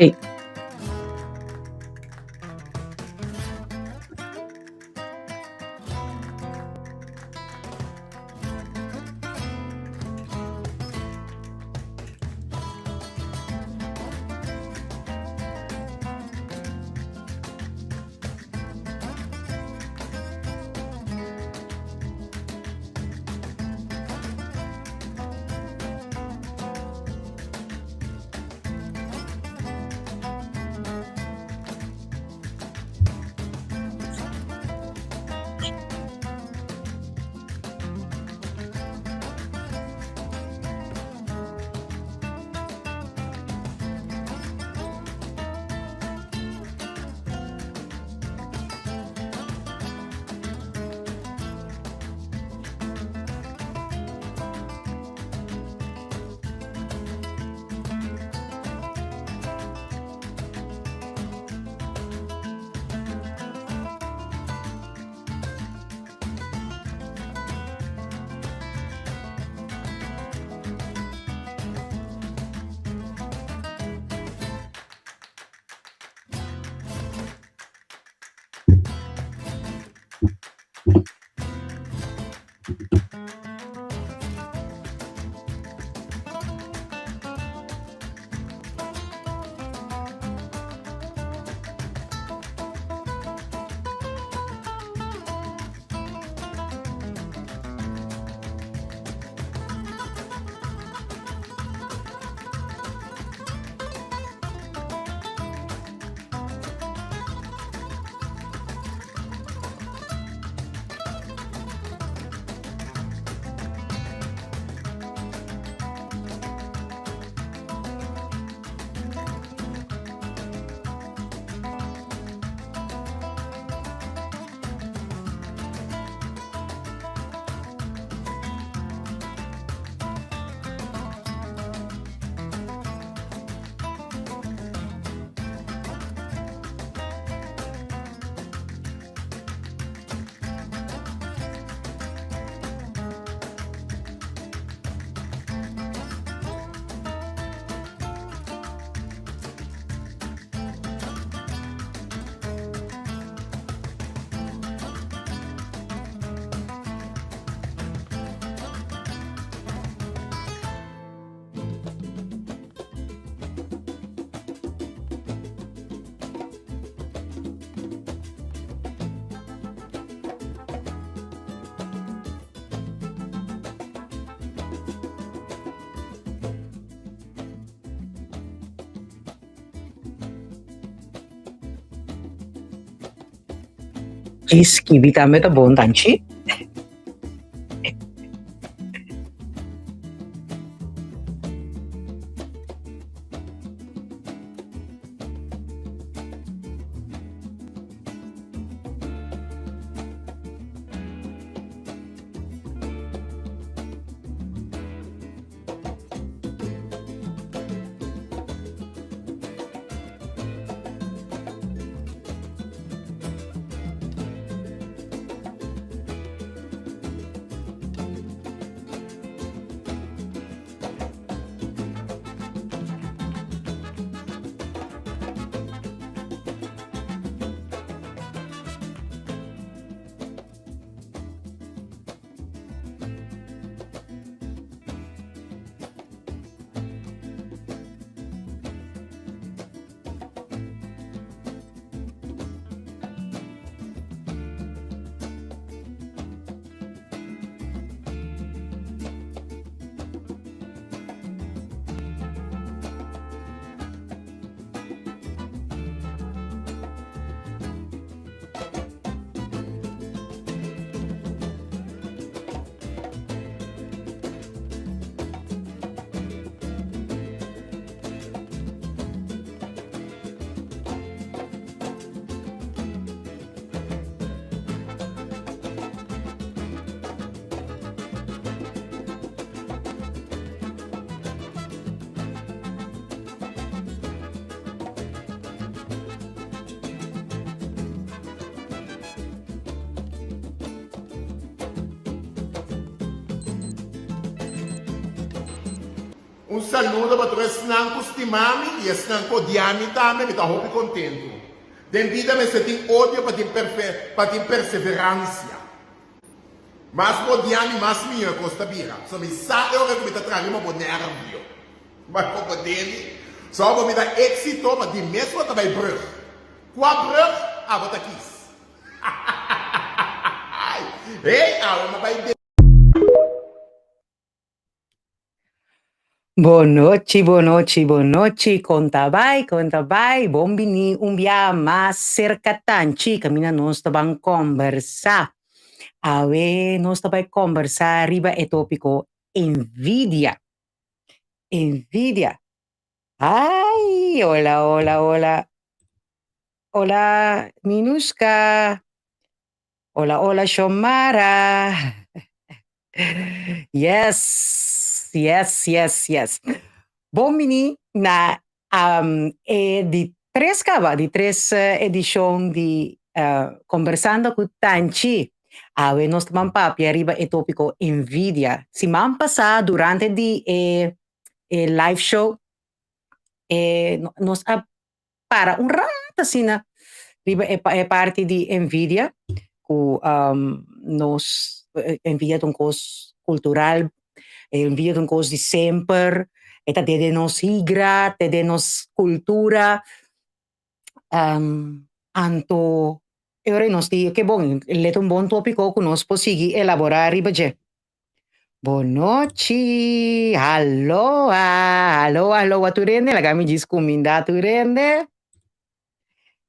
Ei. I skibi tambe ta bon tanchi. Un saludo pa tur esnan ku stima mi i esnan ku odia mi tambe, mi ta hopi kontentu. Den bida mester tin odio pa tin pa tin perseveransia. Mas bo odia mi, mas mihó e kos ta bira. So mi sa e ora ku mi ta traha riba bo nèrvio. Ma bo podé mi. So bo mi ta éksito, ma di mes bo ta bai brùg. Kua brùg abo ta kis? Hey, awe mi a bai den. Bonochi, bonochi, bonochi, kon ta bai, kon ta bai, bon bini un bia mas serka Tanchi, kaminda nos ta ban kombersá. Awe nos ta bai kombersá riba e tópiko envidia. Envidia. Ai, hola, hola, hola. Hola, Minushka. Hola, hola, Shomara. Yes, yes, yes, yes. Bon bini na um, e di tres caba, di tres uh, edicion di uh, Conversando cu Tanchi. Awe nos ta ban papia riba e tópiko envidia. Siman pasá durante di e, e live show e, nos a para un rato asina riba e, e parti di envidia ku um, nos envidia ta un kos kultural, envidia ta un kos di semper, e ta den nos higra, ta den nos kultura. Um, anto e ora nos di ke bon, le ta un bon tópiko ku nos por sigui elaborá riba dje. Bonochi, aloha, aloha, aloha tur hende, laga mi djis kumindá tur hende.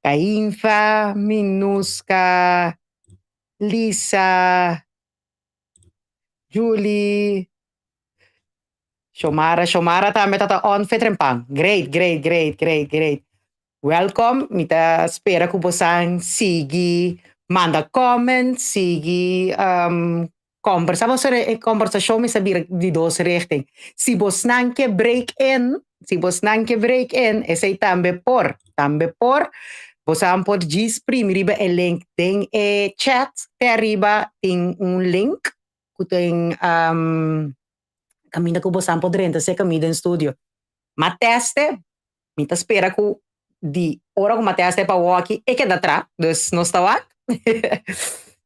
Cainfa, Minuska, Lisa, Julie, Shomara, Shomara tambe ta ta on fe trempan. Great, great, great, great, great. Welcome, mi ta spera ku bosan sigui manda comment, sigui um, kombersa. Boso e kombersashon mester bira di dos richting. Si bosnan ke break in, si bosnan ke break in, esei tambe por, tambe por. Bosan por djis primi riba e link den e chat, te ariba tin un link ku tin um, kaminda ku bosan por drenta seka mi den studio. Ma teste, Mi ta spera ku di ora ku Matias ta e pa woki e keda tra, dus nos ta wak.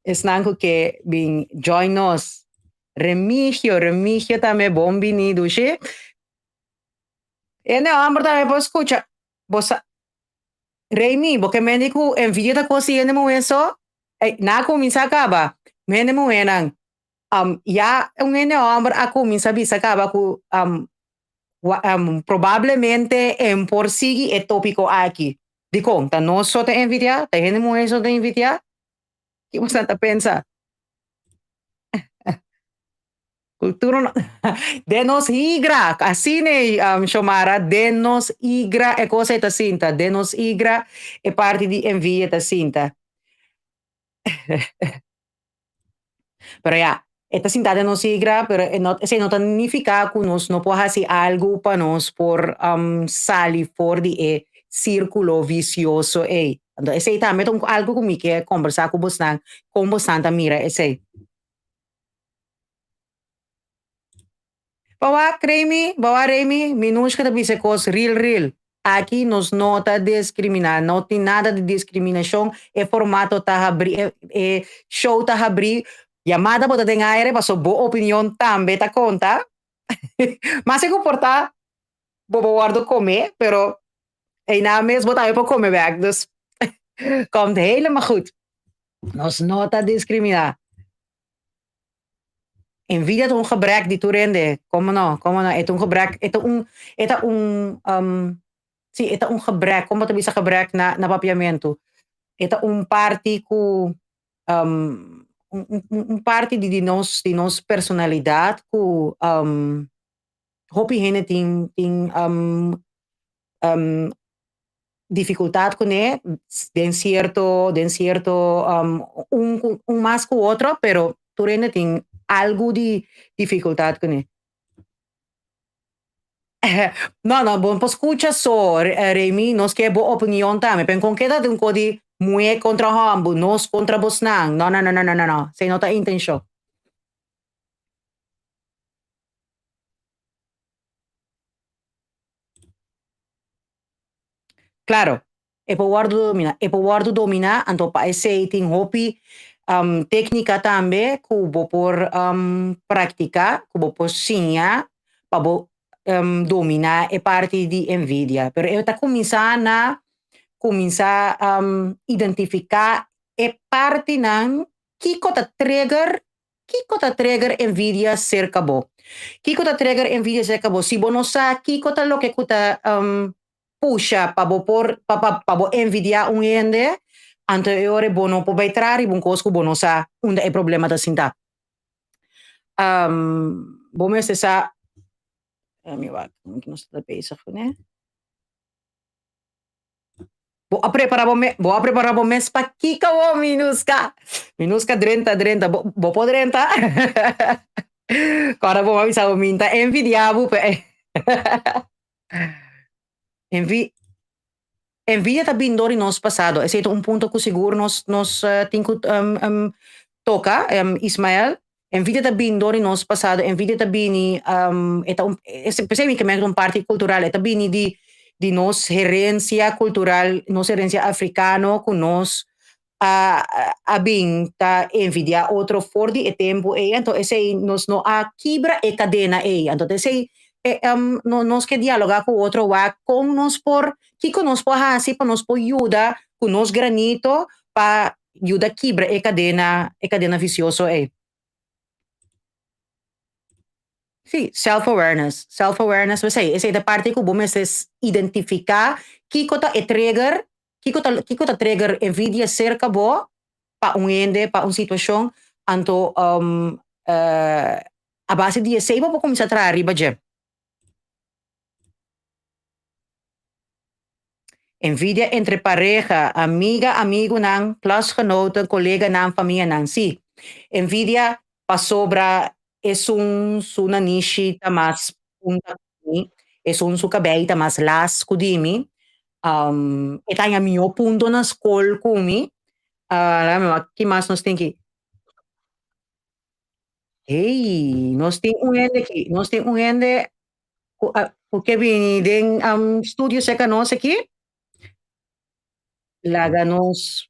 Esnan ku ke bin join nos. Remigio, Remigio tambe bon bini dushi. Hende hòmber tambe por skucha. Bo sa Remy, bo ke mende ku envidia ta kos di hende muhé so? Ey, nan a kuminsá kaba. Hende muhénan, ya un hende hòmber a kuminsá bisa kaba ku Probablemente en por sigui e tópiko aki. Dikon? Ta nos so ta envidiá? Ta hende muhé so ta envidiá? Ki boso ta pensa? Kultura no Den nos higra, asina ei, Shomara, den nos higra e kos ei ta sinta, den nos higra e parti di envidia ta sinta. Pero ya, e ta sintá den nos igra, pero e no, esei no ta nifiká ku nos no por hasi algu pa nos por sali for di e sírkulo visioso ei. Anto esei tambe ta un algu ku mi ke kombersá ku bosnan, kon bosnan ta mira esei. Bo wak Remy, bo wak Remy, Minushka ta bisa e kos real real. Aki nos no ta diskriminá, no tin nada di diskriminashon, e formato ta habrí, e e show ta habrí, yamada bo ta den aire paso bo opinion tambe ta konta. Maske ku por ta bo por wòrdu komé, pero einan mes bo tambe por kome bèk, dus komt helemaal goed. Nos no ta diskriminá. Envidia ta un gebrek di tur hende, komo no, komo no, e ta un gebrek, e ta un, e ta un, si e ta un gebrek, komo bo ta bisa gebrek na na papiamentu? E ta un parti ku un un parti di nos di nos personalidat ku hopi hende tin tin dificultad cune den cierto den cierto un cu un mas cu otro pero tur hende tin algo di dificultad cune. No no bo por scucha so Remy nos kier bo opinion tambe pero con keda den un cos di muhe contra homber nos contra bosnan no no no no no no esey no ta intencion. Claro, e por wòrdu dominá. E por wòrdu dominá, anto pa esei tin hopi téknika tambe ku bo por praktiká, ku bo por siña pa bo dominá e parti di envidia. Pero e ta kuminsá na kuminsá identifiká e partinan kiko ta trigger Kiko ta trigger envidia serka bo? Kiko ta trigger envidia serka bo? Si bo no sa kiko ta loke ku ta pusha pa bo por pa pa pa bo envidiá un hende, anto e ora bo no por bai traha riba un kos ku bo no sa unda e problema ta sintá. Bo mester sa, mi wak, nos ta bezig kuné. Bo a prepara bo mes, bo a prepara bo mes pa kiko bo, Minuska? Minuska drenta, drenta, bo, bo por drenta? Kòrda bo a bisa bo mi ta envidia bo pe. Envi, envidia ta bin dor di nos pasado. Esei ta un punto ku sigur nos, nos tin ku toka, Ismael. Envidia ta bini dor di nos pasado, envidia ta bini, e ta un, p'esei mi ke mester un parti kultural, e ta bini di di nos herensia kultural, nos herensia afrikano ku nos a a bin ta envidiá otro for di e tempu ei, anto esei nos no a kibra e kadena ei, anto ta esei e nos ke dialogá ku otro wak kon nos por, kiko nos por hasi pa nos por yuda ku nos granito pa yuda kibra e kadena, e kadena visioso ei. Sí, self-awareness. Self-awareness, esei, esei ta parti ku bo mester identifiká kiko ta e trigger, kiko ta, kiko ta trigger envidia serka bo pa un hende, pa un situashon, anto a base di esei bo por kuminsá traha riba dje. Envidia entre pareha, amiga, amigunan, klasgenoten, koleganan, famianan. Sí, envidia pasobra esun su nanishi ta mas punta ku mi, esun su kabei ta mas las ku di mi, e ta haña mihó punto na skol ku mi. Laga mi wak ki mas nos tin aki. Hey, nos tin un hende aki, nos tin un hende ku a ku ke bini den studio serka nos aki. Laga nos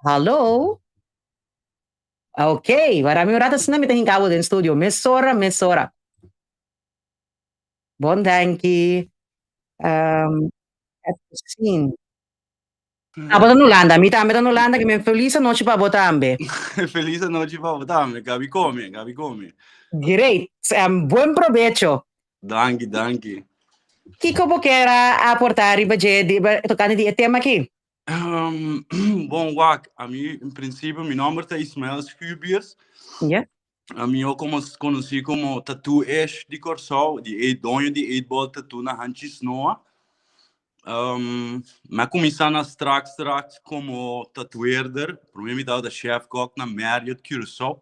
Hallo. Ok, wara mi un rato asina mi ta hinka bo den studio, mesora mesora. Bon danki. Even zien. Abo ta na Hulanda, mi tambe ta na Hulanda, ke men felis anochi pa bo tambe. Felis anochi pa bo tambe, Gabi come, Gabi come. Great, buen probecho. Danki, danki. Kiko bo kier a aporta riba dje, riba tokante di e tema aki? Bon wak, ami en principio mi nomber ta Ismael Schuurbiers. Ja. Ami yo como conoci como Tattoo Ish di Corsou, di e doño di 8 Ball Tattoo na Hanchi Snoa. Mi a kuminsá na strak strak komo tatuerder. Promé mi tabata chef kok na Marriott Curaçao.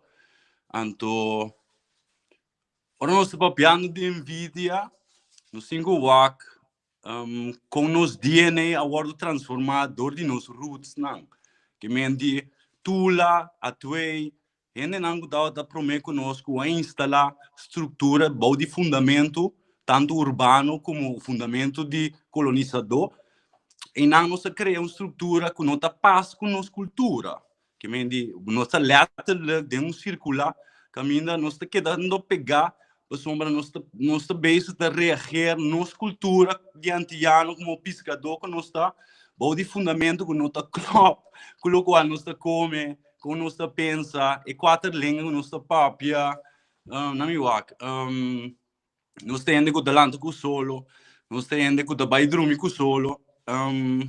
Anto ora nos ta papiando di envidia, nos tin ku wak kon nos DNA a wòrdu transformá dor di nos rootsnan. Ke men di Tula, Atuey, Hendenan ku tabata promé ku nos ku a instalá struktura bou di fundamentu tantu urbano komo fundamentu di kolonisadó, einan nos a krea un struktura ku no ta pas ku nos kultura. Ke men di nos ta lèterlik den un sirkulá kaminda nos ta kedando pegá pasobra nos ta nos ta bezig ta reager nos kultura di antiano komo piskadó ku nos ta bou di fundamentu ku no ta klòp ku lokual nos ta kome. Kon nos ta pensa, e kuater lenga ku nos ta papia, na mi wak, nos ta hende ku ta lanta ku solo, nos ta hende ku ta bai drumi ku solo, I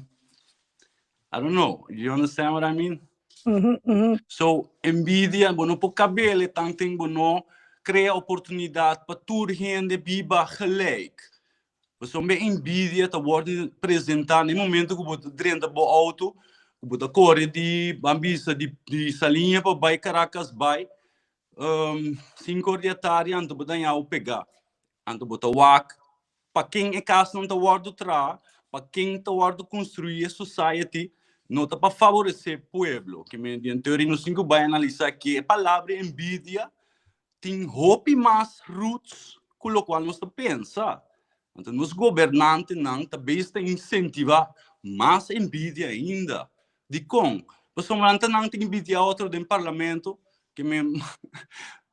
don't know, you understand what I mean? So, envidia, bo no por kabele tanten bo no krea oportunidat pa tur hende biba gelijk. Pasobra e envidia ta wòrdu presentá na e momento ku bo ta drenta bo outo, ku bo ta kore di ban bisa di di Saliña pa bai Caracas bai, sinku or di atardi anto bo ta haña bo pegá. Anto bo ta wak pa ken e kasnan ta wòrdu traha, pa ken ta wòrdu konstruí e society, no ta pa faboresé pueblo. Ke men di anterior nos tin ku bai analisá ke e palabra envidia tin hopi mas roots ku lokual nos ta pensa. Anto nos gobernantenan ta bes ta insentivá mas envidia ainda. Dikon? Pasobra nan ta nan ta envidiá otro den parlamento ke men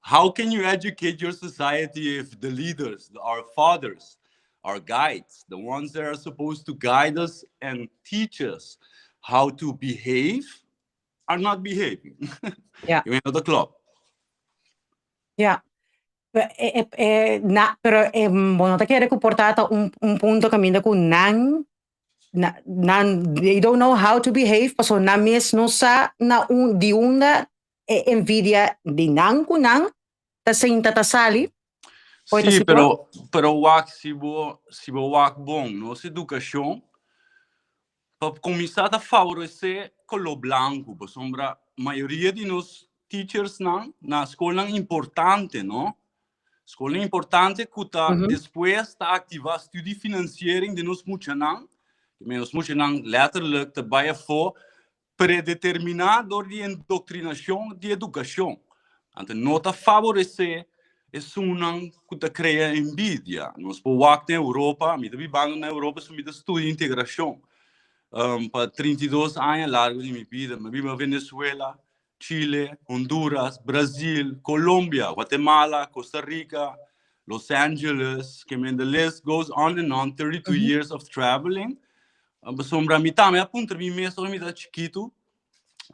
How can you educate your society if the leaders, our fathers, our guides, the ones that are supposed to guide us and teach us how to behave, are not behaving? Ja. I men no ta klòp. Ja. E, e, e, na, pero e, bo no ta kere ku por ta ta un, un punto kaminda ku nan, na, nan, they don't know how to behave, paso nan mes no sa na un, di unda e envidia di nan ku nan ta sinta ta sali. Por ta Sí, situa? pero, pero wak, si bo, si bo wak bon, nos edukashon Pa kuminsá ta favoresé koló blanku pasobra mayoria di nos teachersnan na skolnan importante no, skolnan importante ku ta despues ta aktivá studiefinanciering di nos muchanan, nos muchanan letterlijk ta bai afó predeterminá dor di indoktrinashon di edukashon. Anto no ta faboresé esunnan ku ta krea envidia. Nos por wak na Europa, mi ta bibando na Europa so mi ta studia integrashon pa 32 aña largu di mi bida. Mi a biba Venezuela, Chile, Honduras, Brazil, Colombia, Guatemala, Costa Rica, Los Angeles, ke men the list goes on and on, 32 years of traveling. Pasobra mi tambe a puntra mi mes ora mi ta chikitu,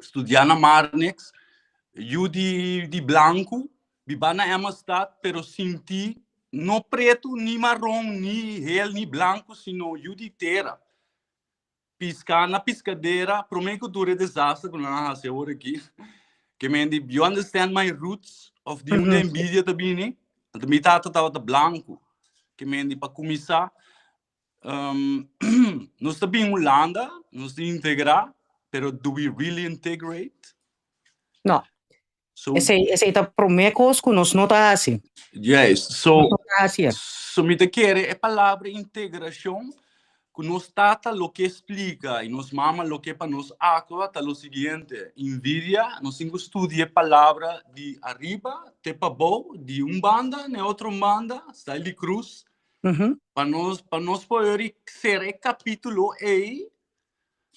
studia na Marnix, yu di di blanku, biba na Emmastad, pero sinti no pretu, ni maron, ni hel, ni blanku, sino yu di tera. Piska na piskadera, prome ku tur e desaster ku nan a hasi awor aki, ke men di, you understand my roots of di unda envidia ta bini? Anto mi tata tabata blanku, ke men di pa kuminsá Nos ta bin Hulanda, nos ta integrá, pero do we really integrate? No. So, Esei, esei ta promé kos ku nos no ta hasi. Juist. So, Nos no ta hasi e. so mi ta kere e palabra integrashon ku nos tata lo ke splika i nos mama lo ke pa nos aktua ta lo siguiente, Envidia, nos tin ku studia e palabra di ariba te pabou, di un banda na e otro banda, style di krus, Pa nos, pa nos poder sera e capítulo ei,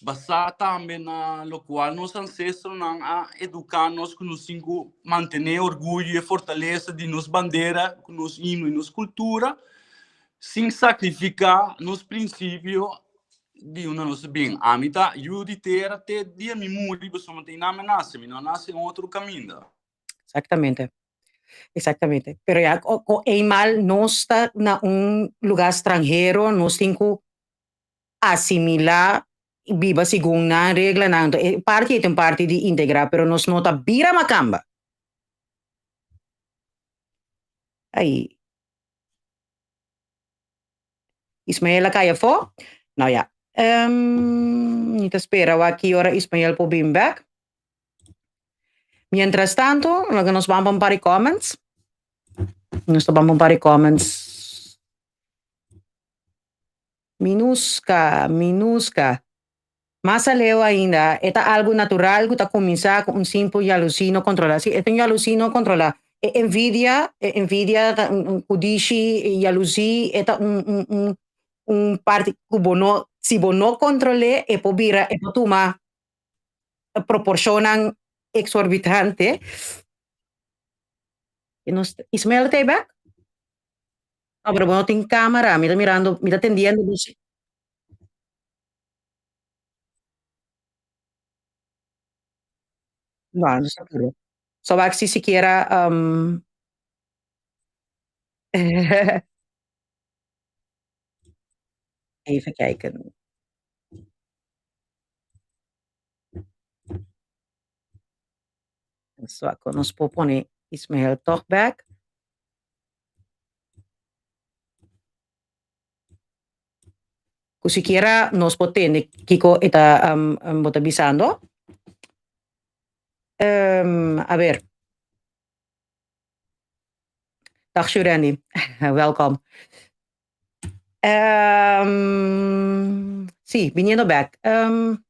basá tambe na locual nos ancestronan a educá nos cu nos tin cu mantené e orguyo y e fortaleza di nos bandera, cu nos himno y nos cultura, sin sacrificá nos principio di unda nos ta bin. Ami ta yu di tera te dia mi muri, pasobra mi ta einan mi a nace, mi no a nace en otro caminda. Exactamente. Exactamente. Pero ya cu eenmaal nos ta na un lugar stranhero, nos tin cu asimila y biba segun nan reglanan. Entonces, e parti ei ta un parti di integra, pero nos no ta bira macamba. Ai. Ismael a cay afó. Nou ja, um, mi ta spera wak ki ora Ismael por bin bek. Mientras tanto, laga nos ban pa un par di comments. Nos ta ban pa un par di comments. Minuska, Minuska. Mas aleu ainda, e ta algu natural ku ta kuminsá ku un simpel yalusí no kontrolá. Sí, e ta un yalusí no kontrolá. E envidia, e envidia ta un un kudishi, e yalusí, e ta un un un un parti ku bo no, si bo no kontrol'é e por bira, e por tuma proporshonnan eksorbitante. I nos, Ismael ta ei bèk? No, pero bo no tin kamera, mi ta mirando, mi ta tendiendo bo si. No, no sa puru. So wak si sikiera um Even kijken. So ku nos por pone Ismael toch bek. Ku sikiera nos por tende kiko e ta um, bo ta bisando. Um, a ber. Dag Shurendi, welkom. Um, sí, viniendo back. Um,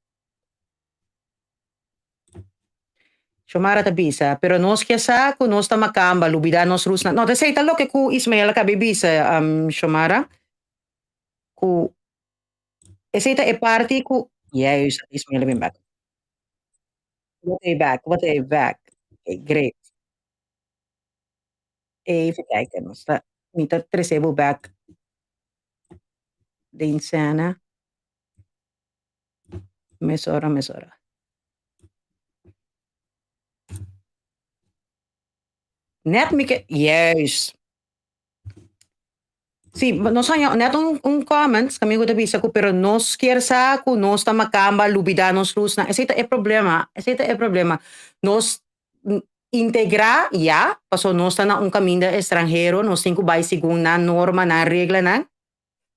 Xiomara ta bisa, pero nos ke sa ku nos ta makamba, lubida nos rusnan. No, ta esei ta loke ku Ismael a kabe bisa, um, Xiomara. Ku esei ta e parti ku juist, Ismael a bin bek. Bo ta bek, bo ta bek. Okay, great. Even kijken, nos ta, mi ta trese bo bek den sena. Mesora, mesora. Net mi ke, juist. Sí, nos haña net un comment kaminda ku ta bisa ku pero nos kier sa ku nos ta makamba lubida nos lusnan. Esei ta e problema, esei ta e problema. Nos integrá ya, pasobra nos ta na un kaminda estranhero, nos tin ku bai segun nan norma, nan reglanan,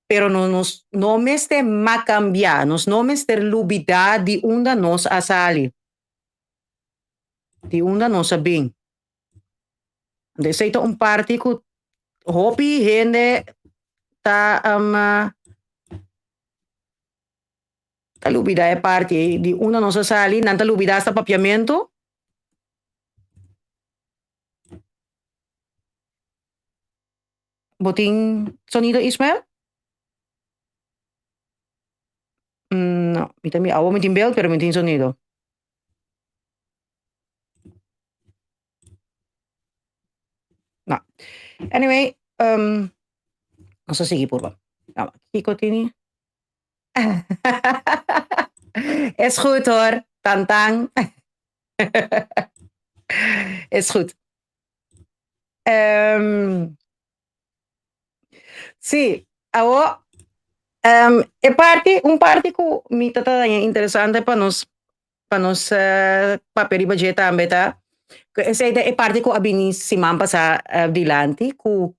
pero no nos no mester makambiá, nos no mester lubida di unda nos a sali, di unda nos a bin. Esei ta un parti ku hopi hende ta ta lubida e parti ei di unda nos a sali, nan ta lubida hasta papiamentu. Bo tin sonido, Ismael? No, mi ta mira, awor mi tin beeld pero mi tin sonido. No. Anyway, nos a sigui purba. Nou, kiko tini? Is goed hoor, tantang. Is goed. Sí, awo e parti, un parti ku mi ta ta daña interesante pa nos pa nos papia riba dje tambe ta ku esei ta e parti ku a bini siman pasá dilanti ku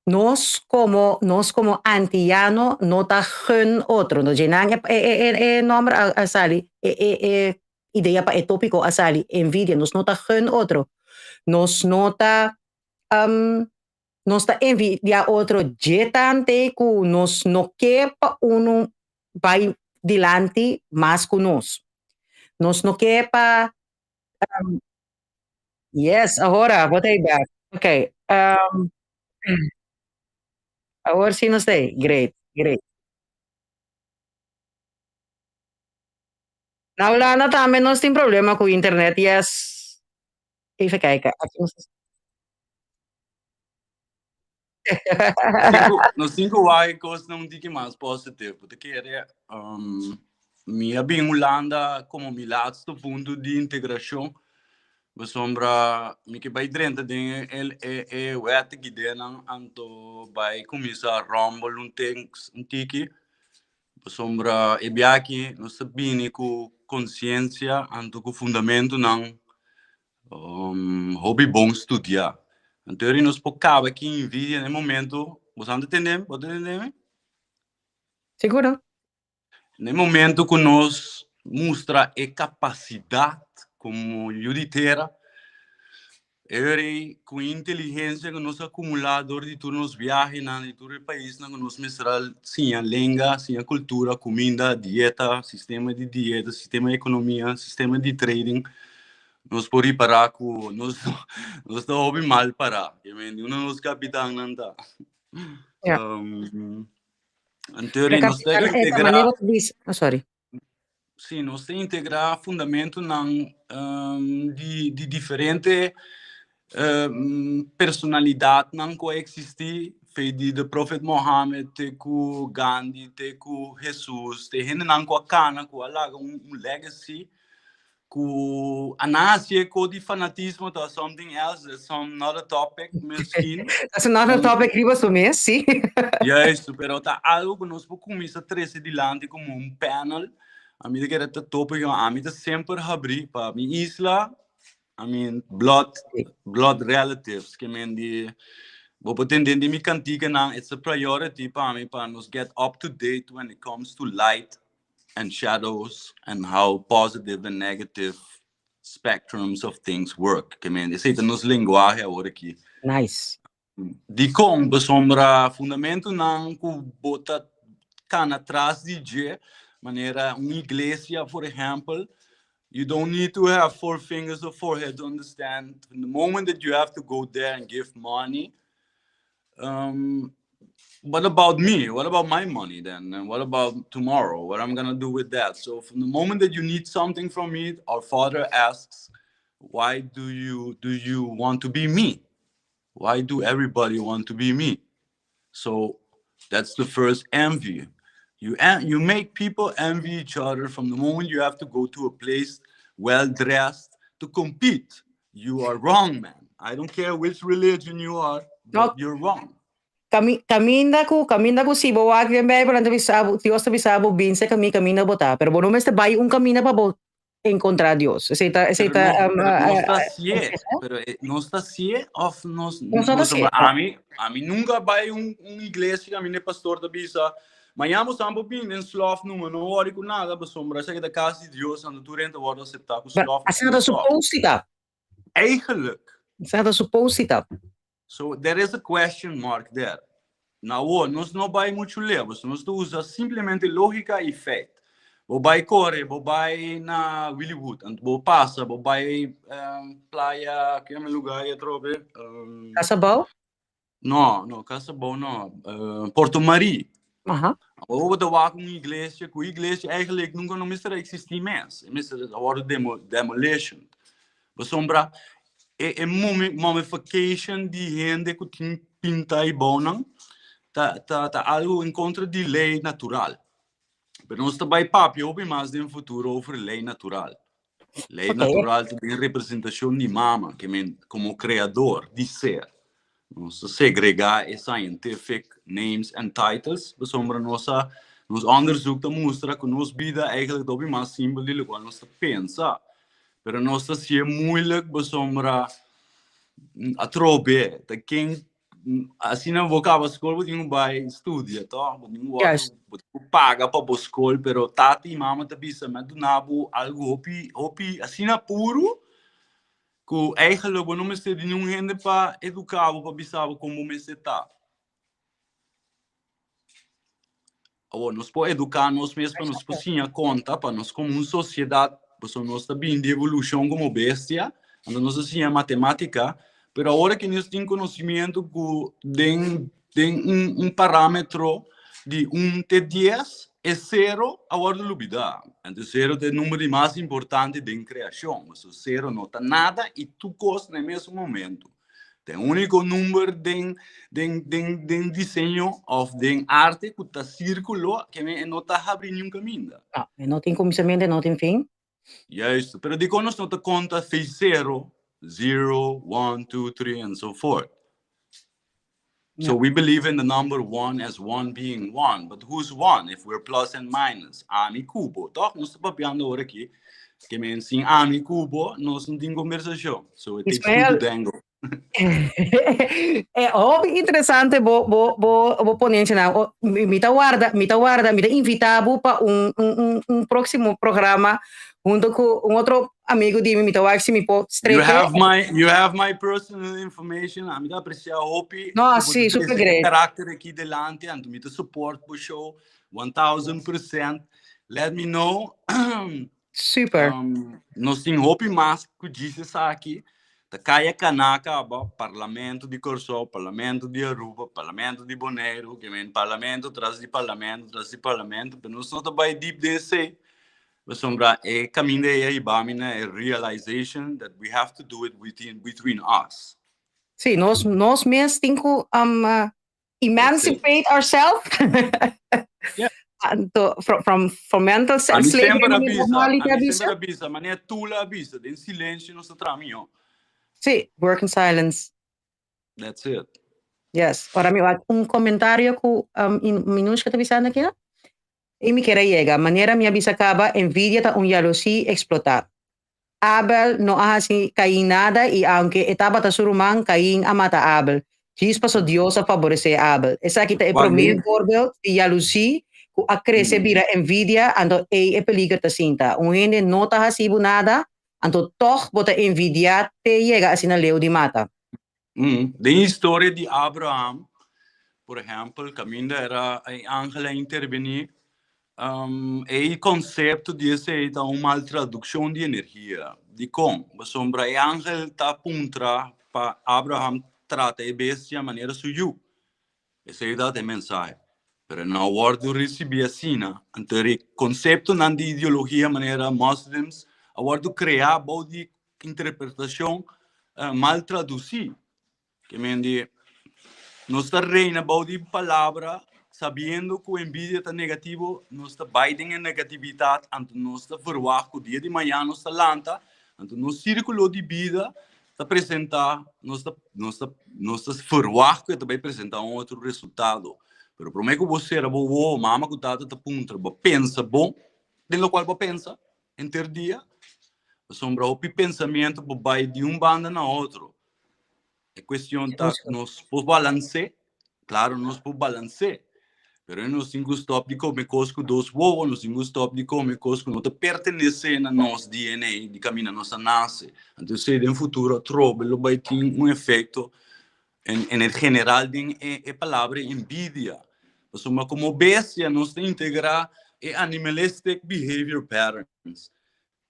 nos komo nos komo antiyano no ta gun otro. No dje nan e e e nòmber a sali e e e idea pa e tópiko a sali envidia. Nos no ta gun otro. Nos no ta nos ta envidia otro dje tante ku nos no ke pa unu bai dilanti mas ku nos. Nos no ke pa Yes, ahora, bo ta ei bek. Ok. Awor si nos ta ei. Great, great. Na Hulanda tambe nos tin problema ku internet, yes. Even kijken. Aki nos Nos tin ku wak e kosnan un tiki mas positivo. Bo ta kere mi a bin Hulanda komo mi laatste punto di integrashon pasobra mi ke bai drenta den e wet gidenan anto bai kuminsá rumble un tiki pasobra e biaha nos ta bini ku konsiensia anto ku fundamentonan Hopi bon studiá. Anto eri nos por kaba ki envidia na e momento. Bo sa ta tende mi? Bo ta tende mi? Seguro. Na e momento ku nos mustra e kapasidat komo yu di tera, eri ku inteligensia ku nos a akumulá dor di tur nos biahenan, di tur e paisnan ku nos mester a siña lenga, siña kultura, kuminda, dieta, sistema di dieta, sistema di ekonomia, sistema di trading, Nos por ripará ku nos nos ta hopi mal pará. I mean, unda nos kapitannan ta? Ja. Anto ri nos ta E integrá, manera ku bisa, oh, sorry. sí, nos ta integrá fundamentonan di di diferente personalidatnan ku a eksistí, fe di the Prophet Mohammed te ku Gandhi, te ku Hesus, te hendenan ku a kana, ku a laga un un legacy Ku a nace ko di fanatismo ta something else, that's some another topic misschien. That's another topic riba su mes, sí. Juist, pero ta algo ku nos por kuminsa trese dilanti komo un panel. Ami ta kere ta tópiko, ami ta semper habrí pa mi isla, I mean, blood, blood relatives, ke men di, bo por tende den mi kantikanan, it's a priority pa mi pa nos get up to date when it comes to light and shadows and how positive and negative spectrums of things work. Ke men, esei ta nos lenguahe awor aki. Nice. Dikon? Pasobra fundamentonan ku bo ta kana tras di dje, manera un iglesia, por ehèmpel, you don't need to have four fingers or four heads to understand the moment that you have to go there and give money, um, What about me? What about my money then? And what about tomorrow? What I'm gonna do with that? So from the moment that you need something from me, our father asks, why do you want to be me? Why do everybody want to be me? So that's the first envy. You make people envy each other from the moment you have to go to a place well dressed to compete. You are wrong, man. I don't care which religion you are, but No. you're wrong. Kaminda ku si bo wak den Bijbel, nan ta bisa bo, Dios ta bisa bo bin serka mi kaminda bo ta, pero bo no mester bai un kaminda pa bo enkontrá Dios. Esei ta esei Pero ta no, um, pero nos ta hasié, pero nos ta hasié òf nos Nos no ta nos hasié. Ami nunka a bai un iglesia kaminda e pastor ta bisa, Mañana bo san por bini den slòf numa, no wòri ku nada, pasobra esaki ta kas di Dios, anto tur hende ta wòrdu aseptá ku But slòf òf asina sin ta slòf. supposed di ta. Eigenlijk. Asina ta supposed di ta. So there is a question mark there. Na awor, nos no bai muchu leu, pasobra nos ta usa simplemente lógika i feit. Bo bai kore, bo bai na Williwood, anto bo pasa, bo bai playa, ki yama e lugá ei atrobe? Casa Bou? No, no, Casa Bou no. Porto Marie. Awor bo ta wak un iglesia, ku iglesia eigenlijk nunka no mester a eksistí mes. E mester a wòrdu demolition. Pasobra e mummification di hende ku tin pinta i bounan ta algu en kontra di lei natural. Pero nos ta bai papia hopi mas den futuro over lei natural. Lei natural ta den representashon di mama, ke men komo kreador di ser. Nos ta segregá e scientific names and titles pasobra nos a nos onderzoek ta mustra ku nos bida eigenlijk ta hopi mas simpel di lokual nos ta pensa. Pero nos ta hasié moeilijk pasobra atrobe ta ken asina bo kaba skol bo tin ku bai studia tòg, bo tin ku wòrdu bo tin ku paga pa bo skol pero tata i mama ta bisa mi a duna bo algu hopi hopi asina puru Ku eigenlijk bo no mester di niun hende pa eduká bo, pa bisa bo kon bo mester ta. Awor, nos por eduká nos mes pa nos por siña konta, pa nos komo un sosiedat, pasobra nos ta bini di evolushon komo bestia, anto nos a siña matemátika, pero awor aki nos tin konosimiento ku den Den un parámetro di un te dies, e sero a wòrdu lubidá. Anto sero ta e number di mas importante den kreashon, pasobra sero no ta nada i tur kos na e mesun momentu. Ta e úniko number den den den den diseño òf den arte ku ta sírkulo, ke men e no ta habri niun kaminda. No, e no tin kuminsamentu, e no tin fin. Juist, pero dikon nos no ta konta fei sero, zero, one, two, three and so forth? So we believe in the number one as one being one, but who's one if we're plus and minus? Ami ku bo, toch? Nos ta papiando ora aki, ke men sin ami ku bo, nos no tin kombersashon. So it takes two to tango. E hopi interesante bo bo bo bo ponencia nan. O, mi mi ta warda, mi ta warda, mi ta invita bo pa un un un un próximo programa hunto cu un otro amigo di mi, mi ta wak si mi por You streke. have my you have my personal information. Ami ta aprecia hopi No, ku bo sí, ta super trece e great. karakter aki delante, anto mi ta support bo show 1000%. Let me know. Super. Nos tin hopi mas ku djis esaki. Ta kaya kana kaba, Parlamento di Kòrsou, Parlamento di Aruba, Parlamento di Boneiru, ke men parlamento tras di parlamento tras di parlamento, pero nos no ta bai deep den esei, pasobra e kaminda ei a hiba mi na e realization that we have to do it within between us. Sí, nos nos mes tin ku emancipate ourselves Anto, from mental A mi slavery semper a manera bisa, Molly a ta mi bisa. semper a bisa, manera Tula a bisa, den silencio nos ta traha mihó. Sí, work in silence. That's it. Yes. Ora mi wak un comentario ku Minushka ta bisando aki, no? I mi kier a yega. Manera mi a bisa kaba, envidia ta un yalosí eksplotá. Abel no a hasi Kain nada i aunke e tabata su ruman, Kain a mata Abel, djis paso Dios a faboresé Abel. Esaki ta e promé voorbeeld di yalosí ku a krese bira envidia, anto ei e peliger ta sinta. Un hende no ta hasi bo nada, anto tòg bo ta envidiá te yega asina leu di mata. Den historia di Abraham, por ehèmpel, kaminda era e angel a intervení, e konsepto di esei ta un mal tradukshon di energia. Dikon? Pasobra e angel ta puntra pa Abraham trata e bestia manera su yu. Esei ta e mensahe. Pero no a wòrdu risibí asina. Anto e konseptonan di ideologia manera moslims a wòrdu kreá bou di interpretashon mal tradusí. Ke men di nos ta reina bou di palabra sabiendo ku envidia ta negativo, nos ta bai den e negativitat, anto nos ta verwagt ku dia di mañana nos ta lanta, anto nos sírkulo di bida ta presentá, nos ta nos ta nos ta verwagt ku e ta bai presentá un otro resultado. Pero promé ku bo sera bo wowo, mama ku tata ta puntra bo pensa bon den lokual bo pensa henter dia? Pasobra hopi pensamentu por bai di un banda na otro. E cuestion ta nos por balancé, claro nos por balancé, pero nos tin cu stop di come cos cu dos wowo, nos tin cu stop di come cos cu no ta pertenece na nos DNA di caminda nos a nace. Anto esey den futuro atrobe lo bay tin un efecto en en el general den e e palabra envidia. Pasobra como bestia nos ta integra e animalistic behavior patterns.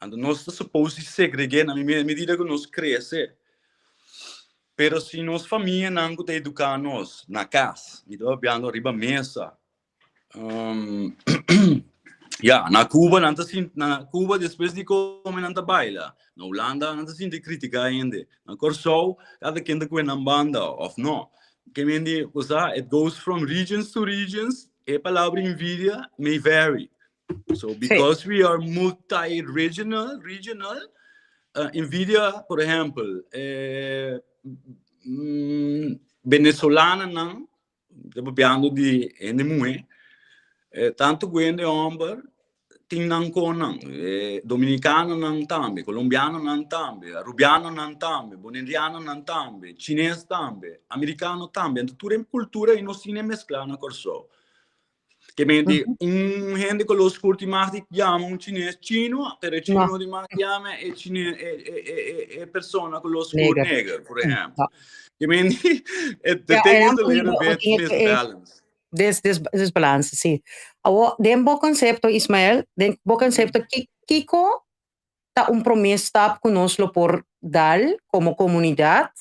Anto nos ta supos di segreg'é na medida ku nos krese. Pero si nos famianan ku ta eduká nos na kas, mi ta papiando riba mesa, ya, na Cuba nan ta sinti, na Cuba despues di kome nan ta baila, na Hulanda nan ta sinti kritiká hende, na Kòrsou kada ken ta kue nan banda òf no. Ke men di, bo sa, it goes from regions to regions, e palabra envidia may vary. So because we are multi-regional, regional, envidia, por ehempel, eh, venezolananan, ta papiando di hende muhé, eh, tanto ku hende homber tin nan konnan, eh, dominicanonan tambe, colombianonan tambe, arubianonan tambe, bonerianonan tambe, chines tambe, americano tambe. Anto tur e kultura ei nos tin e mezclá na Kòrsou. Ke men di un hende color oscur tin mag di yama un chines chino, pero e chino tin mag di yama e chine e e e e persona color oscur Neger. neger, por ehempel. Ja. Ke men di e the Ja, thing en is dan a little bo bit tin e misbalance. Desbalance, sí. Awo, den bo concepto, Ismael, den bo concepto, kiko ta un promé stap ku nos lo por dal komo komunidat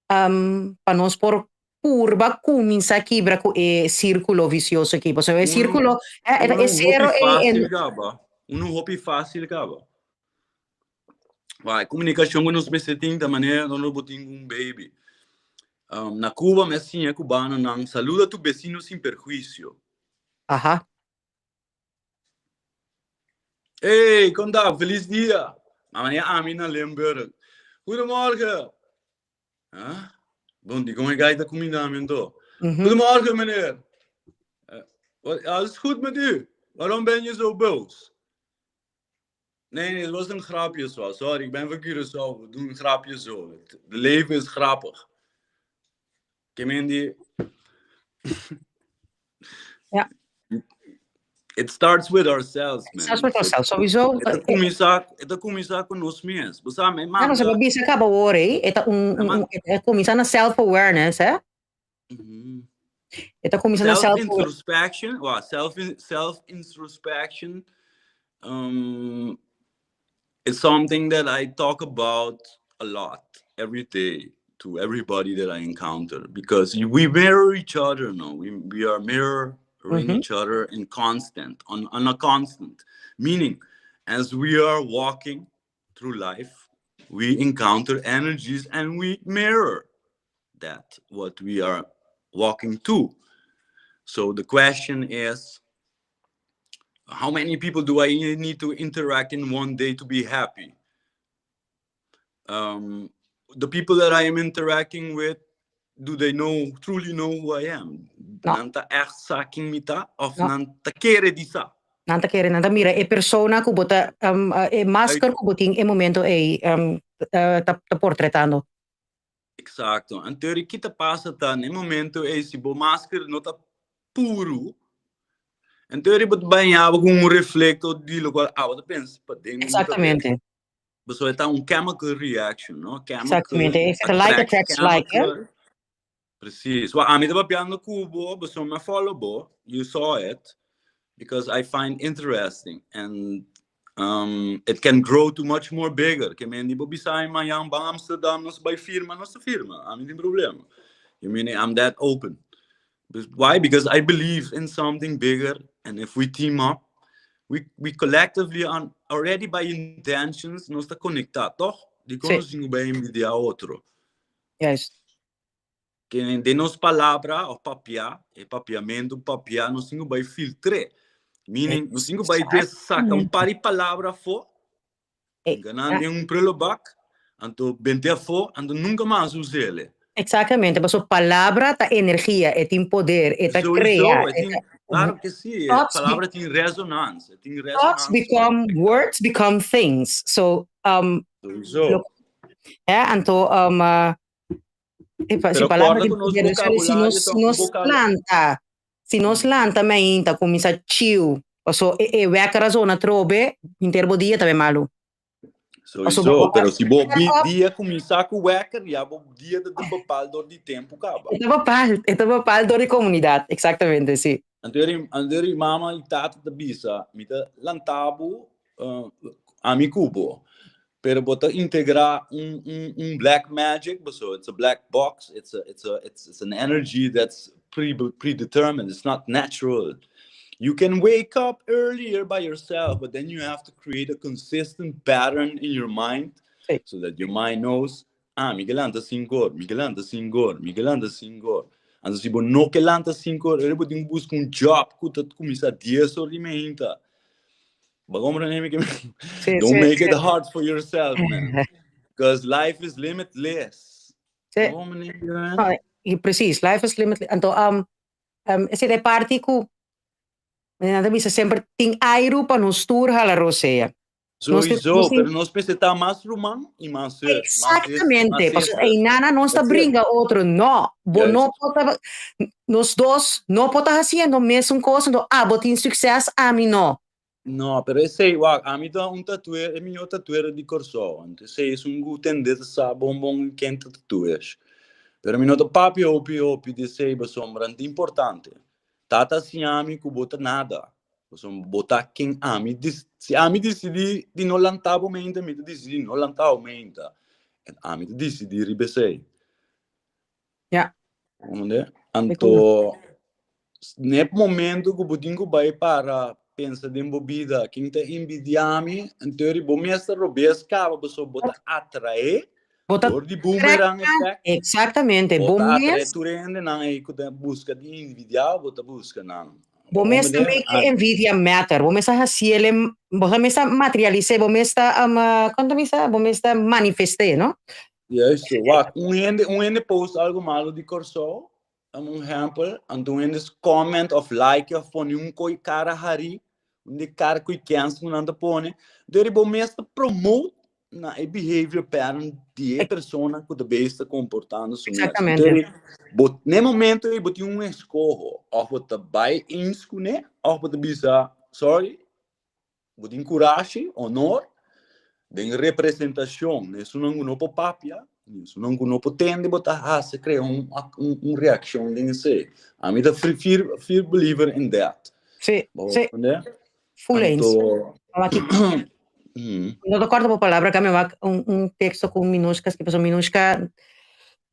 pa nos por purba kuminsá kibra ku e sírkulo visioso aki. Pasobra e sírkulo, e Uno sero hopi ei fásil kaba. Uno hopi fásil kaba. Wak, e komunikashon ku nos mester tin ta manera nos lo por tin ku un baby. Na Cuba mi a siña e cubanonan, saluda tu vecino sin perhuisio. Hey, kon ta? Feliz dia! Ma manera ami na Limburg. Goedemorgen! Huh? Bon, di kon e gai ta kuminda mi anto? Goedemorgen, meneer! Wat, alles goed met u? Waarom ben je zo boos? Nee, nee, het was een grapje zo. Sorry, ik ben van Curaçao. We doen een grapje zo. Het leven is grappig. Ke men di... It starts with ourselves, man. It starts with ourselves. Sowieso. E ta kuminsá, e ta kuminsá ku nos mes. Bo sa, mi Ja, manda... maar bisa kaba wor, eh? E ta un, un, un, e kuminsá na self-awareness, eh? E ta kuminsá na self Self-introspection, well, self, self-introspection is something that I talk about a lot every day to everybody that I encounter because we mirror each other, no? We are mirroring each other in constant, on a constant. Meaning, as we are walking through life, we encounter energies and we mirror that, what we are walking to. So the question is, how many people do I need to interact in one day to be happy? The people that I am interacting with, do they truly know who I am? No. Nan ta echt sa ken mi ta of No. nan ta kere di sa? Nan ta kere, nan ta mira e persona ku bo ta, e masker ku bo tin e momento ei, ta portretando. Exacto. Anto ki ta pasa ta na e momento ei si bo masker no ta puru, anto bo ta baña bo ku un reflecto di lokual abo ta pensa paden. Exactamente. Pasobra e ta un chemical reaction, no? Chemical Exactamente. E ta like attracts attracts like, eh? chemical. Precies. Well, ami ta papiando ku bo, pasobra mi a follow bo, you saw it, because I find interesting and it can grow to much more bigger. Ke men di bo bisa mi mañan ban Amsterdam nos bai firma, nos ta firma. Ami tin problema. You mean I'm that open. Why? Because I believe in something bigger, and if we team up, we collectively on already by intentions nos ta konektá, toch? Dikon nos tin ku bai envidiá otro? Ke den nos palabra òf papiá, e papiamentu papiá, nos tin ku bai filtr'é. Meaning, nos tin ku bai saka un par di palabra afó, Ganan den un prullenbak, anto bente afó, anto nunka mas us'el. Exactamente, paso palabra ta energia, e tin poder, e ta crea. Sowieso, e tin, claro que sí, palabra tin resonans, e tin resonans. Thoughts become, words become things. So, Sowieso. Eh, anto, Pero si palabra corda tin cu nos poder, si nos, si nos vocabulario lanta, si nos lanta mainta cuminsa chiu, paso e e wekker a zona trobe, henter bo dia ta bay malu. Paso Sowieso, pero si bo dia cuminsa cu wekker, ya bo dia ta den bepaal door di tempo caba. E ta bepaal, e ta bepaal door di comunidad, exactamente, si. Anto eri mama y tata ta bisa, mi ta lanta bo, ami cu bo, Pero bo ta integra un un un black magic, so it's a black box, it's a it's a it's it's an energy that's pre predetermined, it's not natural. You can wake up earlier by yourself, but then you have to create a consistent pattern in your mind so that your mind knows, ah, mi ke lanta sinku or, mi ke lanta sinku or, mi ke lanta sinku or. Anto si bo no ke lanta sinku or, ora bo tin ku buska un job ku ta kuminsá dies or di meinta. Bo comprende mi? Sí, Don't sí, make sí. it hard for yourself, man. Because life is limitless. Sí. Bo comprende mi, man? No, y precies, life is limitless. Anto, esei ta e parti ku nan ta bisa semper tin airu pa nos tur hala rosea. Nos tin, Sowieso, nos tin pero nos mester ta mas ruman y mas zus, mas zus, Exactamente, mas pasobra sister. einana nos ta That's it. bringa otro. No, bo no Juist. por ta, nos dos no por ta haciendo mesun cos, anto abo tin succes, ami no. No, pero esei, wak, ami ta un tatuer, e mihó tatuero di Kòrsou. Anto esei es un ku tende ta sa bon bon ken ta tatuer. Pero mi no ta papia hopi hopi di esei pasobra no ta importante. Tata a siña mi ku bo ta nada. Pasobra bo ta ken ami dis, si ami disidí di no lanta bo meinta, mi ta disidí no lanta bo meinta. En ami ta disidí riba esei. Comprende? Anto, n'e momento ku bo tin ku bai para pensa den bo bida, ken ta envidia mi? Anto eri bo mes ta robes kaba pasobra bo ta atraé Bo ta dor di boomerang effect. Exactamente. Bo Bo ta atraé mes tur hendenan ei ku ta buska di envidia, bo ta buska nan. Bo mes ta Comprende? make envidia matter. Bo mes ta hasiel, bo mes ta materialis'é, bo mes ta, kon ta bisa? Bo mes ta manifest'é, no? Juist, wak, un hende, un hende post algo malo di Kòrsou, un ehèmpel, anto un hende comment of like of pone un koi kara harí, un di kara koi kèns ku nan ta pone, dor bo mes ta promote na e behavior pattern di e persona ku ta bezig ta komportando su mes. Exactamente. Bo, n'e momento ei bo tin un eskoho, of bo ta bai eens kuné, of bo ta bisa, sorry, Bo tin kurashi, honor, den representashon. Esunnan ku no por papia, esunnan ku no por tende, bo ta hasi krea un un reakshon den esei. Ami ta fir fir believer in that. Sí, Bo sí. comprende? Full eens. Anto, Awaki, no ta kòrda bo palabra, kami wak un un teksto ku Minushka skibi, pasobra Minushka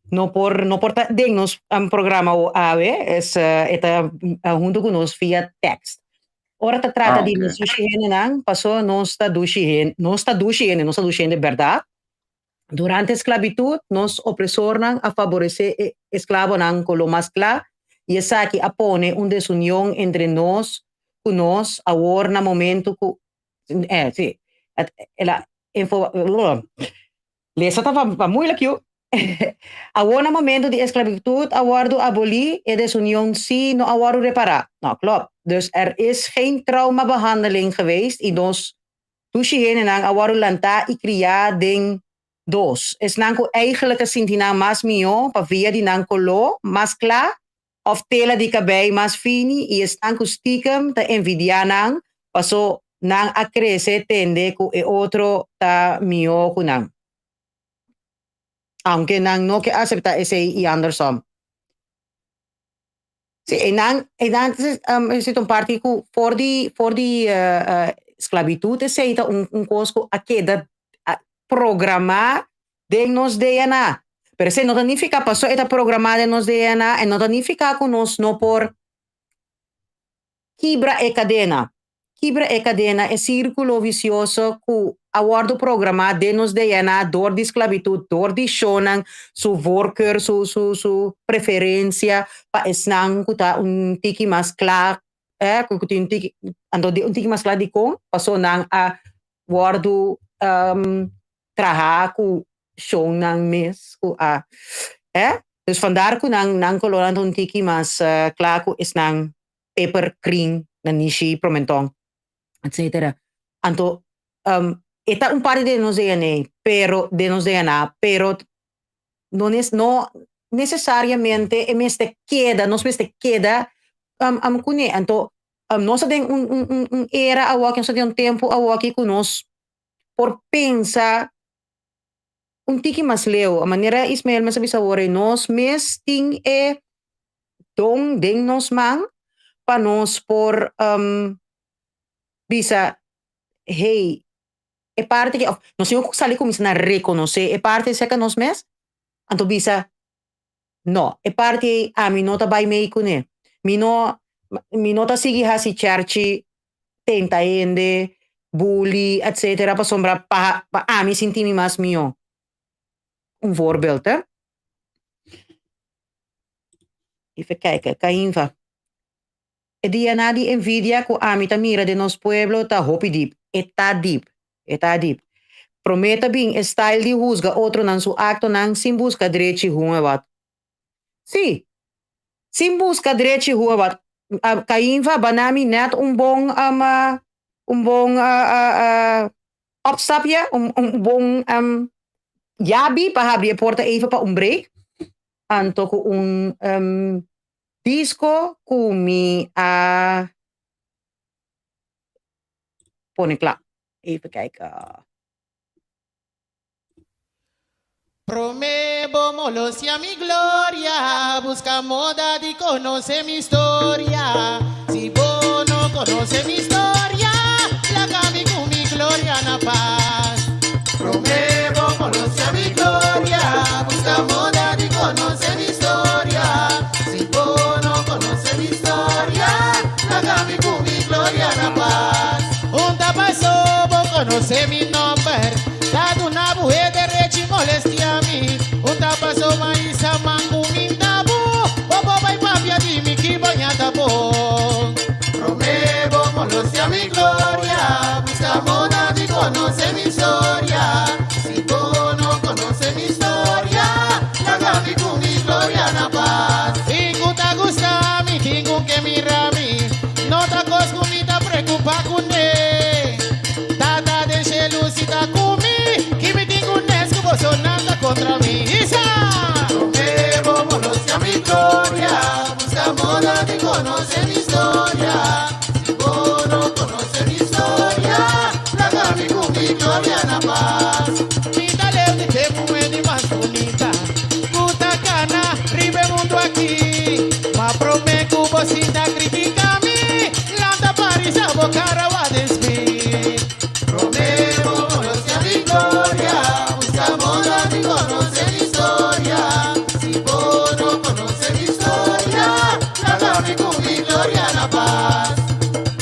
no por no por ta den nos programa awe, es e ta huntu ku nos via tekst. Ora ta trata di nos dushi hendenan, paso nos ta dushi hende, nos ta dushi hende, nos ta dushi hende bèrdat. Durante sklabitut, nos opresornan a faboresé e esklabonan koló mas kla i esaki a pone un desunion entre nos ku nos awor na momentu ku, eh, si, el a enfo, Lesa ta pa moeilijk yu. Awor na momento di esclavitud a wordo aboli, e desunion si no a wordo repara. No, klopt. Dus er is geen traumabehandeling geweest y nos dushi hendenan a wordo lanta y cria den dos. Esnan cu eigenlijk a sinti nan mas miho pa via di nan colo mas cla of tela di cabei mas fini y esnan cu stiekem ta envidia nan paso nan a crece tende cu e otro ta miho cu nan. Aunke nan no ke acepta esey y andersom. Si, eynan, eynan esey ta un parti cu for di, for di sclavitud esey ta un cos cu a keda programa den nos DNA. Pero esei no ta nifiká paso e ta programá den nos DNA, e no ta nifiká ku nos no por kibra e kadena. Kibra e kadena, e sírkulo visioso ku a wòrdu programá den nos DNA dor di sklabitut, dor di shonnan su voorkeur, su su su preferensia pa esnan ku ta un tiki mas kla, eh, ku tin un tiki, anto di un tiki mas kla dikon? Paso nan a wòrdu traha ku shonnan mes ku a, eh. Dus vandaar ku nan nan kolornan ta un tiki mas kla ku esnan peper, krin, nanishi, promenton, etcetera. Anto e ta un parti di nos DNA, pero den nos DNA, pero no no necesariamente e mester keda, nos mester keda kuné. Anto nos ta den un un un era awoki, nos ta den un tempu awoki ku nos por pensa un tiki mas leu. Manera Ismael mes a bisa awor, nos mes tin e don den nos man pa nos por bisa, hey, e parti ki, of nos tin ku sali kuminsá na rekonosé e parti serka nos mes, anto bisa, no, e parti ei ami no ta bai mei kuné. Mi no, mi no ta sigui hasi chèrchi, tenta hende, bully, etcetera, pasobra pa pa ami sinti mi mas mihó. Un voorbeeld, hè. Even kijken, Cainva. E DNA di envidia ku ami ta mira den nos pueblo ta hopi dip. E ta dip. E ta dip. Promé ta bin e style di husga otronan su aktonan sin buska drechi hun e wat. Sí. Sin buska drechi hun e wat. Cainva, bana mi nèt un bon un bon opstapje, un bon yabi pa habri e porta even pa un break. Anto ku un Disco ku mi a pone kla. Even kijken. Promé bo molosia mi gloria, buska moda di konosé mi storia. Si bo no konosé mi storia, laga mi ku mi gloria na pas. Promé bo molosia mi gloria, buska moda di konosé mi storia. Si bo no konosé mi storia, laga mi ku mi gloria na pas. Un ta pasó bo konosé mi nòmber, ta duna bo e derechi molestia mi. Un ta pasó ma isa man ku mi ta bo, bo por bai papia di mi ki bo ña ta bo. Promé bo molosia mi gloria, buska moda di konosé mi storia. Si bo no konosé mi storia, laga mi ku mi gloria na pas. Tin ku ta gusta mi, tin ku ke mira mi, no ta kos ku mi ta preokupá kuné. Tata den shelu si ta ku mi, ki mi tin ku nes ku bosonan ta kontra mi. Isa! Promé bo molosia mi gloria, buska moda di konosé mi storia. Si bo no konosé mi storia, laga mi ku mi gloria na pas. Mi ta leu di te muhé di mas bunita ku ta kana riba e mundu aki. Ma promé ku bo sinta kritika mi, lanta parisa bo kara wak den spil. Promé bo konosé mi gloria, buska moda di konosé mi storia. Si bo no konosé mi storia, laga mi ku mi gloria na pas.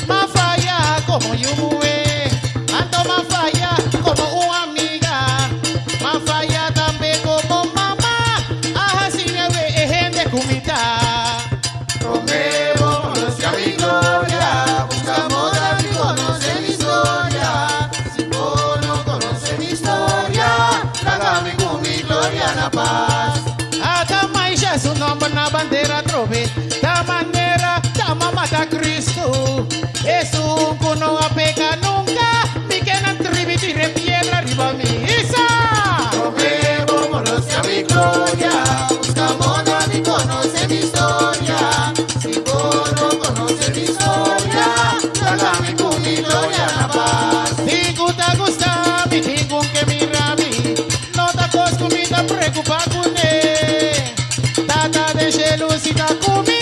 M'a faya komo yu muhé, anto m'a faya komo un amiga, m'a faya tambe komo mama, a hasi mi awe e hende ku mi ta. Promé bo konosé mi gloria, buska moda di konosé mi storia. Si bo no konosé mi storia, laga mi ku mi gloria na pas. Ata maisha su nomber na bandera atrobe, ta manera ta mama ta Cristo. Esun ku no a peka nunka, mi ke nan tribi tira e piedra riba mi. Isa! Promé bo konosé mi gloria, buska moda di konosé mi storia. Si bo no konosé mi storia, laga mi ku mi gloria na pas. Tin ku ta gusta mi, tin ku ke mira mi, no ta kos ku mi ta preokupá kuné. Tata den shelu si ta ku mi.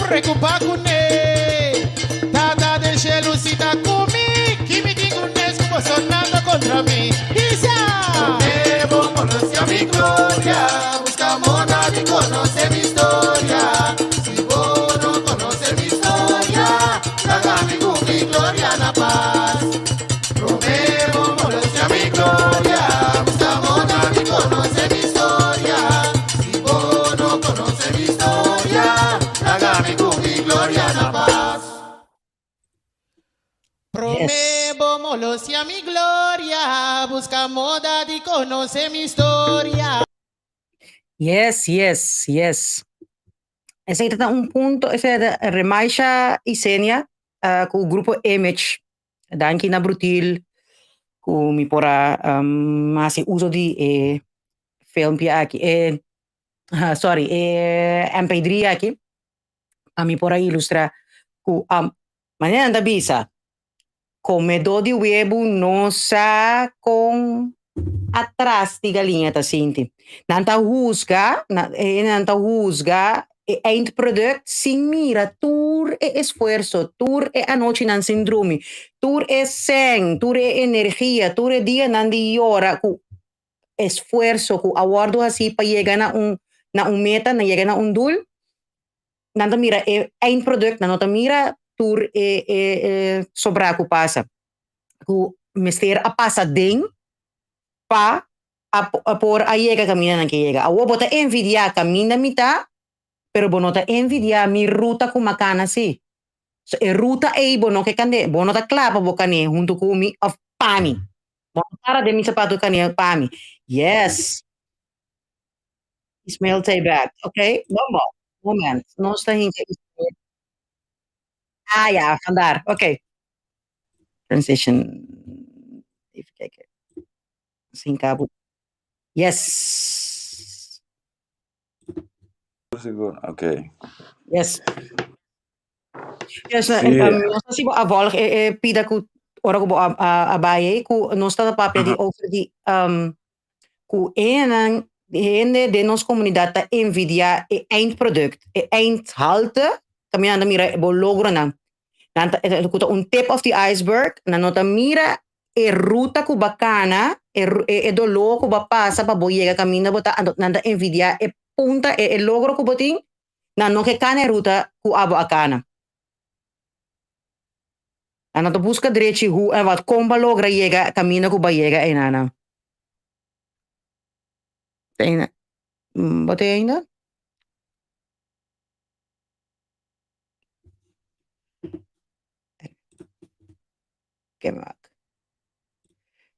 preokupá kuné. Tata den shelu si ta ku mi, ki mi tin ku nes ku boso nan ta kontra mi. Bisa! Promé bo konosé mi gloria, buska moda di konosé mi storia. Si bo no konosé mi storia, laga mi ku mi gloria na pas. Promé bo konosé mi gloria, buska moda di konosé mi storia. Si bo no konosé mi storia, laga mi ku mi gloria na pas. Promé bo molosia mi gloria, buska moda di konosé mi storia. Yes, yes, yes. Esei ta un punto, esei ta Remaisha Isenia uh, ku grupo Image. Danki na Brutil ku mi por a um, hasi uso di e filmpje aki, e, sorry, e MP3 aki, pa mi por a ilustra ku um, manera nan ta bisa, komedó di webu no sa kon atras di galiña ta sinti. Nan ta husga, nan ta husga e eindproduct sin mira tur e esfuerso, tur e anochinan sin drumi, tur e sèn, tur e energia, tur e dianan di yora ku esfuerso ku a wòrdu hasí pa yega na un na un meta, na yega na un doel. Nan ta mira e eindproduct, nan no ta mira tur e e e sobrá ku pasa, ku mester a pasa den pa a por a yega kaminda nan ke yega. Awor bo ta envidiá kaminda mi ta, pero bo no ta envidiá mi ruta ku makana sí. So e ruta ei bo no ke kand'é, bo no ta kla pa bo kan'é huntu ku mi òf pa mi. Bo no para den mi sapatu kan'é pa mi. Yes. Ismael Tayback. Oké, bon bon. Moment. Nos ta hinka Ismael. Ah ja, vandaar. Oké. Transition. Even kijken. Sin cabo. Yes. Sigur, oké. Yes. Yes, eh, um, no sé si bo a volg e, e pida ku ora ku bo a, a, a bai ei, ku nos tata papia di over di um, ku enan hende den nos komunidat ta envidia e eindproduct, e eindhalte, kaminda nan ta mira bo logronan. Nan ta, ku ta un tip of the iceberg, nan no ta mira e ruta ku ba kana, e, e doló ku ba pasa pa bo yega kaminda bo ta, anto nan ta envidiá e punta, e, e logro ku bo tin, nan no ke kana e ruta ku abo a kana. Nan no ta buska drechi hoe en wat kon ba logra yega kaminda ku ba yega einanan. Te Bo te ainda?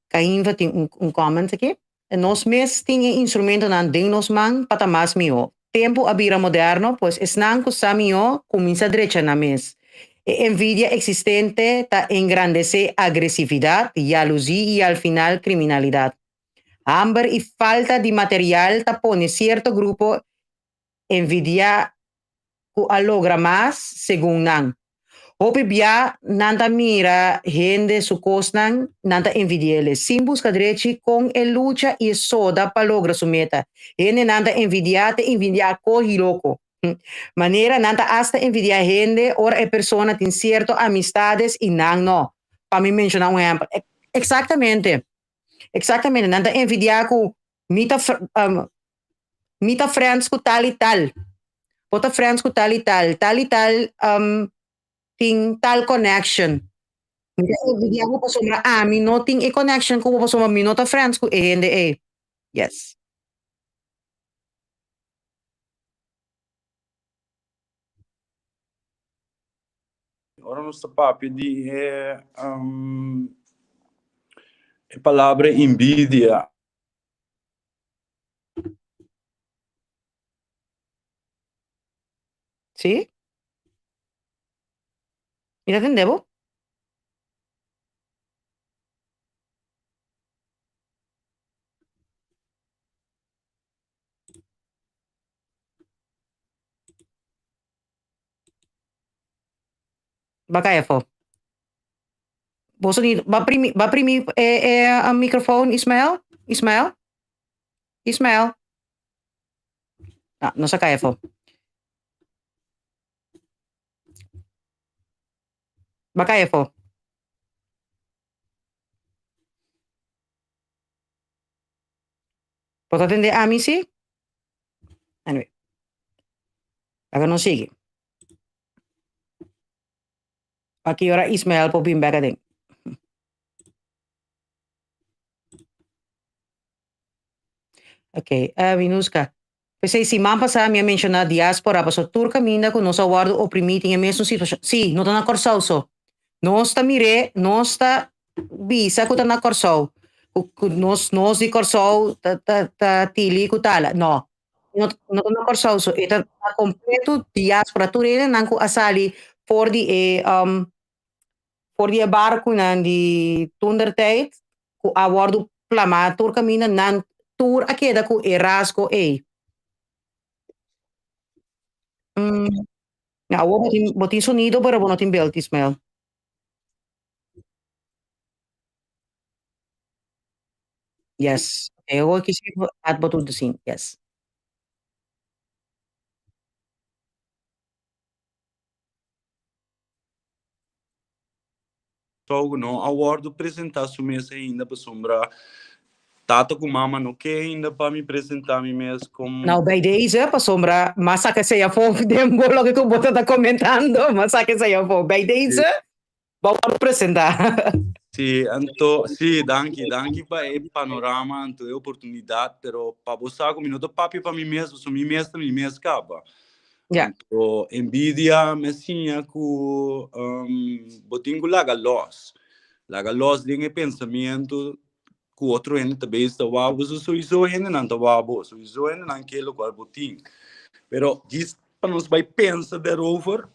Cainva tin un, un comment aki. Nos mes tin e instrumentonan den nos man pa ta mas mihó. Tempu a bira moderno, pues esnan ku sa mihó kuminsá drecha nan mes. E envidia eksistente ta engrandesé agresividat, yaluzí i al final kriminalidat. Hamber i falta di material ta pone sierto grupo envidiá ku a logra mas, segun nan. Hopi bia nan ta mira hende su kosnan, nan ta envidi'ele, sin buska drechi kon e lucha i e soda pa logra su meta. Hendenan ta envidiá te envidiá kohi loko. Manera nan ta asta envidiá hende ora e persona tin sierto amistades i nan no. Pa mi menshoná un ehèmpel. Eksaktamente. Eksaktamente. Nan ta envidiá ku mi ta Mi ta friends ku tal i tal. Bo ta friends ku tal i tal. Tal i tal um, tin tal connection. Mi ta envidia bo pasobra ami no tin e connection ku bo pasobra mi no ta friends ku e hende ei. Yes. Ora nos ta papia di e, um, e palabra envidia. Sí? Mi ta tende bo? Ba kai afó. Boso ni ba primi ba primi e e a microfoon Ismael? Ismael? Ismael? Ah, nos a kai afó. Ba kai afó. Bo ta tende ami si? Anyway. Laga nos sigui. Aki ora Ismael por bin bek aden. Ok, Minuska. P'esei siman pasá mi a menshoná diáspora pasobra tur kaminda ku nos a wòrdu oprimí tin e mesun situashon. Sí, no ta na Kòrsou so. Nos ta mir'é, nos ta bisa ku ta na Kòrsou, ku ku nos nos di Kòrsou ta ta ta tili ku tala. No, no no ta na Kòrsou so, e ta na kompleto diáspora. Tur hendenan ku a sali for di e for di e barkunan di toentertijd ku a wòrdu plamá tur kaminda nan tur a keda ku e rasgo ei. Awor bo tin bo tin sonido pero bo no tin beeld Ismael. Yes, awor kisi at bo tur ta sin, yes. Sou no a wòrdu presentá su mes ainda pasobra tata ku mama no ke ainda pa mi presentá mi mes kom. Nou bij deze, pasobra mas sa kesei afó den bo loke ku bo ta ta komentando, mas sa kesei afó. Bij deze, bo a wòrdu presentá. Sí, anto, sí, danki, danki pa e panorama, anto e oportunidat, pero pa bo sa ku mi no ta papia pa mi mes, pasobra mi mes ta mi mes kaba. Ja. Anto, envidia me siña ku um, bo tin ku laga los. Laga los den e pensamiento ku otro hende ta bezig ta wak bo, so sowieso hendenan ta wak bo, sowieso hendenan ke lokual bo tin. Pero djis pa nos bai pensa daarover,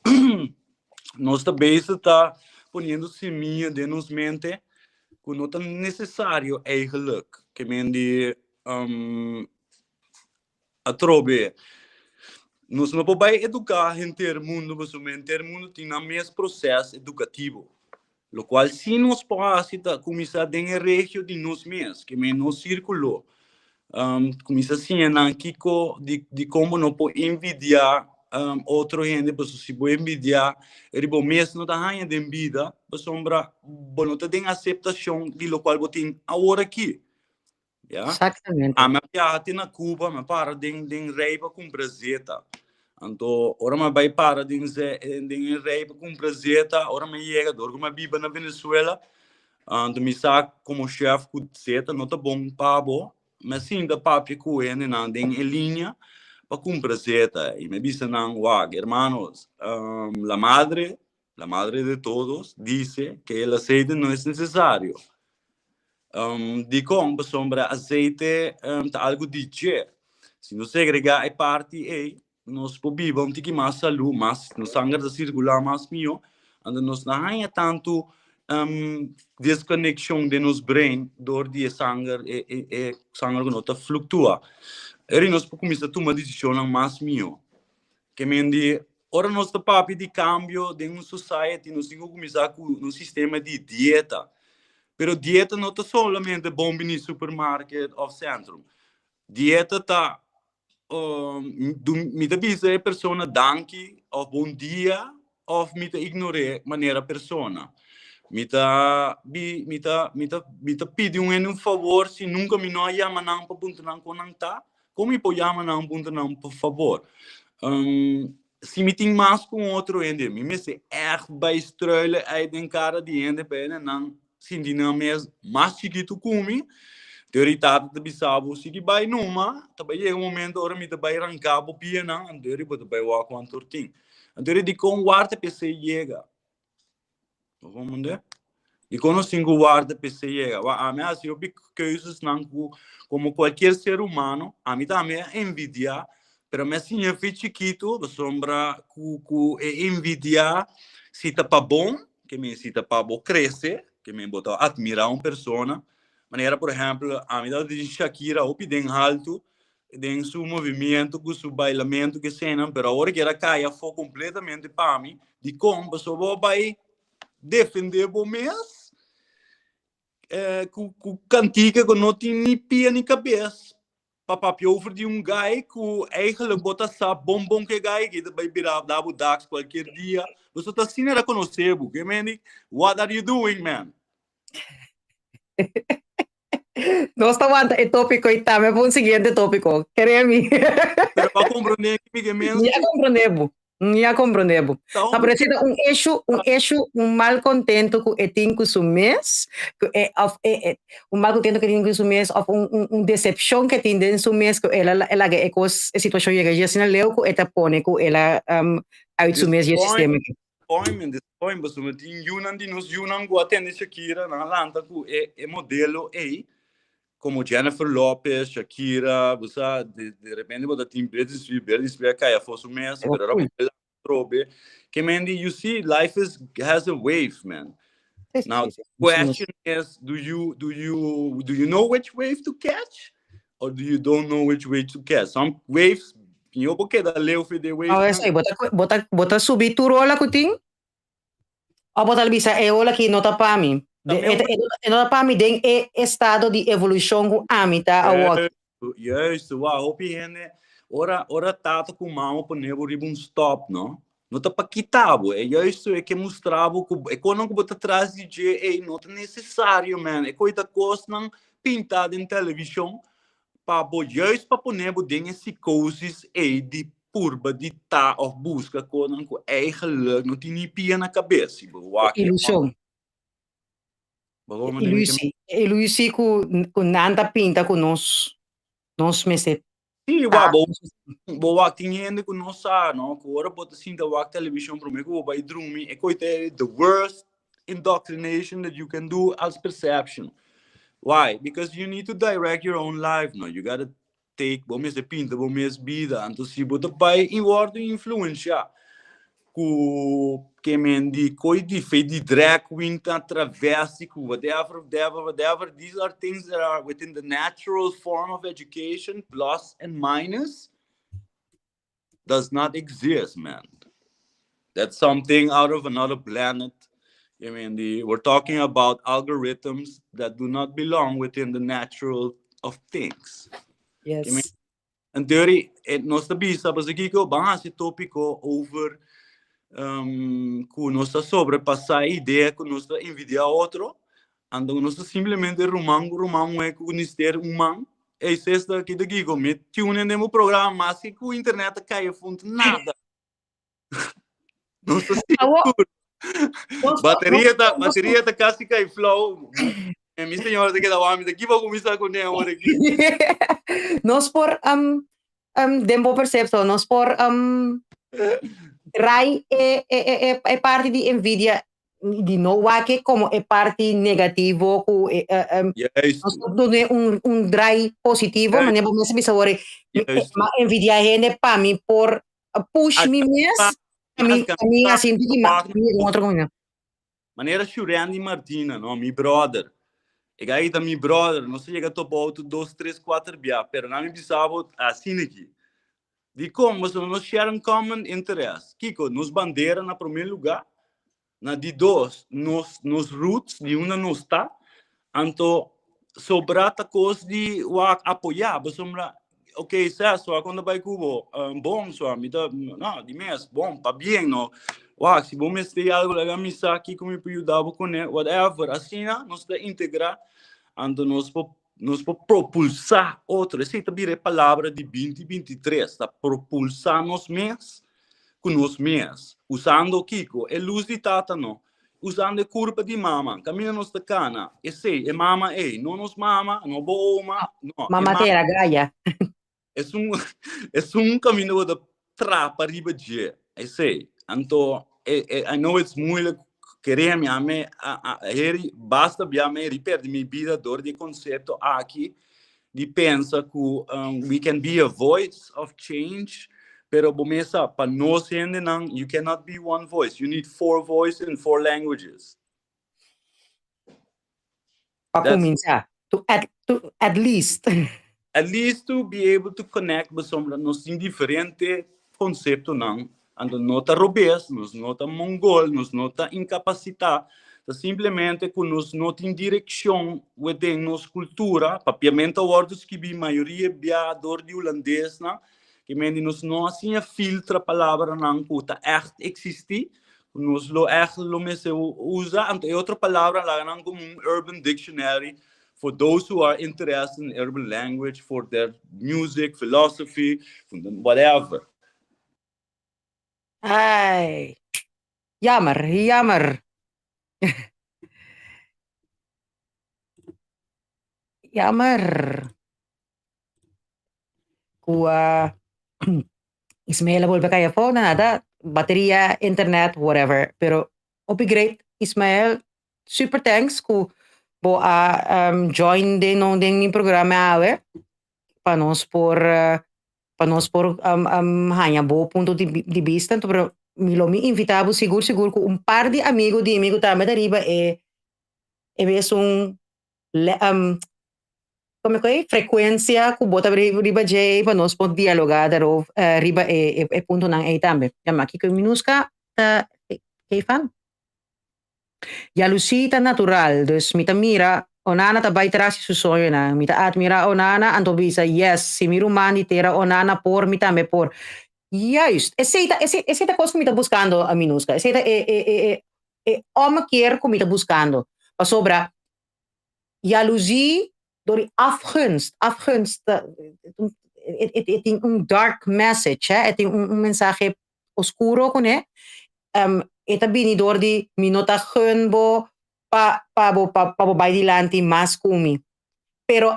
nos ta bezig ta poniendo semilla den nos mente ku no ta necesario eigenlijk. Ke men di um, Atrobe, nos no por bai eduká henter mundu pasobra henter mundu tin nan mes proses edukativo. Lokual si nos por hasi ta kuminsá den e regio di nos mes, ke men nos sírkulo, kuminsá siña nan kiko di dikon bo no por envidiá otro hende pasobra si bo envidiá riba bo mes no ta haña den bida pasobra bo no ta den aseptashon di lokual bo tin aworakí. Ya. Exactamente. Ami a biaha te na Cuba, mi a para den, den rij pa cumpra zeta. Anto, ora mi a bai para den, ze, den e rij pa cumpra zeta, ora mi a yega, dor cu mi a biba na Venezuela, anto mi sa como chef cu zeta no ta bon pa bo. Mi a sinta papia cu hendenan den e linea pa cumpra zeta. Y mi a bisa nan, wak, hermanos, la madre, la madre de todos, dice que el aceite no es necesario. Um, dikon? Pasobra aceite um, ta algo di dje. Si nos segregá e parti ei, nos por biba un tiki mas salú, mas nos sanger ta sirkulá mas mihó, anto nos no haña tantu um, deskonekshon den nos brain dor di e sanger, e, e, e sanger ku no ta fluktua. Eri nos por kuminsá tuma desishonnan mas mihó. Ke men di, ora nos ta papia di kambio den un society, nos tin ku kuminsá ku un sistema di dieta. Pero dieta no ta solamente bon bini supermarket òf sentrum. Dieta ta, mi ta bisa e persona danki òf bon dia òf mi ta ignor'é manera persona. Mi ta bi, mi ta, mi ta, mi ta pidi un hende un favor si nunka mi no a yama nan pa puntra nan kon nan ta. Kon mi por yama nan puntra nan pa favor? Si mi tin mas ku un otro hende, mi mester ègt bai struilen ei den kara di hende pa hendenan sinti nan mes mas chikitu ku mi. Teori tata ta bisa bo, sigui bai numa, ta bai yega un momento ora mi ta bai ranka bo pianan, anto bo ta bai wak ku antor tin. Anto dikon warda pa esei yega? Bo comprende? Dikon nos tin ku warda pa esei yega? Wak, ami a hasi hopi keuzesnan ku komo kualkier ser humano, ami tambe a envidiá, pero mi a siña fi chikitu pasobra ku ku e envidiá si ta pa bon, ke men si ta pa bo krese, ke men bo ta atmirá un persona. Manera por ehèmpel, ami tabata tin Shakira hopi den haltu, den su movimiento ku su bailamentu ku eseinan, pero awor kier a kai afó kompletamente pa mi. Dikon? Pasobra bo a bai defendé bo mes ku ku kantika ku no tin ni pia ni kabes. Pa papia over di un guy ku eigenlijk bo ta sa bon bon ku e guy ki ta bai bira da bo daks kualkier dia. Boso ta asina rekonosé bo. Ke meni, what are you doing, man? Nos ta wanta e tópiko i tambe pa un siguiente tópiko. Kere mi. Pero pa komprondé ki mi ke mens. Mi a komprondé bo. Mi a komprondé bo. Ta pero esei ta un issue, un issue, un malcontento ku e tin ku su mes, ku e of e e un malcontento ku e tin ku su mes of un un un decepcion ku e tin den su mes ku el a el laga e kos e situashon yega dje asina leu ku e ta pone ku el a uit su mes dje sistema aki. Disappointment, disappointment, pasobra tin yunan di nos yunan ku a tende Shakira, nan a lanta ku e e modelo ei, Como Jennifer Lopez, Shakira, bo sa, de, de repente bo ta tin Britney Spears, Britney Spears a cay afo su mes, pero ora bo trobe. Ke men di, you see, life is, has a wave, man. Now, the question is, do you, do you, do you know which wave to catch? Or do you don't know which wave to catch? Some waves, yo bo keda leu for de wave. Oh, esei, bo ta, bo ta, bo ta subi tur ola ku tin? Of bo ta bisa e ola aki no ta pa mi. E no ta pa mi den e estado di evolushon ku ami ta awor. Juist, wak, hopi hende ora ora tata ku mama pone bo riba un stop, no? No ta pa kita bo, e juist e ke mustra bo ku e konan ku bo ta tras di dje ei no ta nesesario, man. E koi ta kosnan pinta den televishon pa bo juist pa pone bo den e psicosis ei di purba di ta of buska konan ku eigenlijk no tin ni pia na kabes. Si bo wak e Ilusion. Bo E ilusie. E ilusie ku ku nan ta pinta ku nos nos mester Sí, wak, bo, bo wak tin hende ku no sa, no? Ku ora bo ta sinta wak televishon promé ku bo bai drumi, e koi ta the worst indoctrination that you can do as perception. Why? Because you need to direct your own life, no? You gotta take, bo mester pinta bo mes bida. Anto si bo ta bai i wordo influencia ku ke men di koi di fe di drag queen ta travesti ku whatever, whatever, whatever. These are things that are within the natural form of education, plus and minus, does not exist, man. That's something out of another planet. I mean, the, we're talking about algorithms that do not belong within the natural of things. Yes. I mean, en teorie, eh, nos ta bisa, pasobra kiko, ban hasi tópiko over um, ku nos ta sobrepasá e idea ku nos ta envidiá otro, anto nos ta simplemente ruman ku ruman muhé ku nister un man. Ey, sesta, kita kiko, mi tune den bo programa, maske ku internet ta kai afunt, nada. Nos ta Awo, sigur. nos, Bateria nos, ta, nos, bateria ta kasi kai flauw. E mi señora ta keda wak mi ta ki bo kuminsá kuné awor aki? nos por um, um, den bo persepto, nos por um, draai e, e, e, e, e parti di envidia di no wak e como e parti negativo ku e, eh, um, Juist, nos por dune un, un draai positivo, Juist. manera bo mes a bisa awor, mi, eh, juist. ma envidia hende pa mi por push mi mes mi mi a sinti ki ma mi un otro kaminda. Manera Shurandy Martina, no, mi brother. E guy ta mi brother, nos a yega topa auto dos, tres, kuater bia, pero nan mi bisa bo asina aki. Dikon? Pasobra nos share un common interest. Kiko? Nos bandera na prome luga, Na di dos, nos nos roots, di unda nos ta, anto sobra ta kos di wak apoyá, pasobra, ok, Ses, wak kon ta bai ku bo? Bon, swa, mi ta, no, di mes, bon, pabien, no. Wak, si bo mester algu, laga mi sa kiko mi por yuda bo kuné, whatever. Asina nos ta integrá, anto nos por nos por propulsá otro. Esei ta bira e palabra di binti 23, ta propulsá nos mes ku nos mes, usando kiko? E lus di tata no, usando e kurpa di mama, kaminda nos ta kana, esei, e mama ei, no nos mama, no bo oma, no, e Mama mama. tera Gaia. Esun, esun kaminda bo ta trapa riba dje, esei. Anto, e, e, I know it's moeilijk, kere mi, a me, a, a, heri, basta bia me heri perdi mi bida door di e concepto aki di pensa ku um, we can be a voice of change, pero bo mes sa, pa nos hendenan, you cannot be one voice, you need four voices in four languages. Pa That's kuminsá. To at, to at least. At least to be able to connect pasobra nos tin diferente konseptonan. Anto no ta robes, nos no ta mongol, nos no ta inkapasitá, ta simplemente ku nos no tin direkshon within nos kultura. Papiamentu a wòrdu skibí mayoria bia dor di hulandesnan, ke mende nos no a siña filtra palabranan ku ta ègt eksistí, ku nos lo ègt lo mester usa. Anto e otro palabra laga nan komo un urban dictionary for those who are interested in urban language for their music, philosophy, whatever. Ai. Jammer, jammer. Jammer. Ku uh, Ismael a bolbe kai afó, na nada, bateria, internet, whatever. Pero hopi great, Ismael, super thanks ku bo a um, join den, den mi programa awe pa nos por uh, pa nos por haña bo punto di bista. Anto pero mi lo mi invitá bo sigur sigur ku un par di amigo di mi ku tambe ta riba e e mesun como ku e frekuensia ku bo ta riba dje ei pa nos por dialogá daarover riba e e puntonan ei tambe. Yama kiko Minuska ta geef aan. Yalusí ta natural, dus mi ta mira Onana ta bai tras di su soñonan. Mi ta admirá Onana, anto bisa, yes, si mi ruman di tera Onana por, mi tambe por. Juist, esei ta, esei, esei ta kos ku mi ta buskando, Minuska. Esei ta e, e, e, e, e ommekeer ku mi ta buskando. Pasobra yalusí dor di afgunst, afgunst ta, e, e, e tin un dark message, hè, e tin un, un mensahe oskuro kuné. E ta bini dor di mi no ta gun bo pa pa bo pa bo bai dilanti mas ku mi. Pero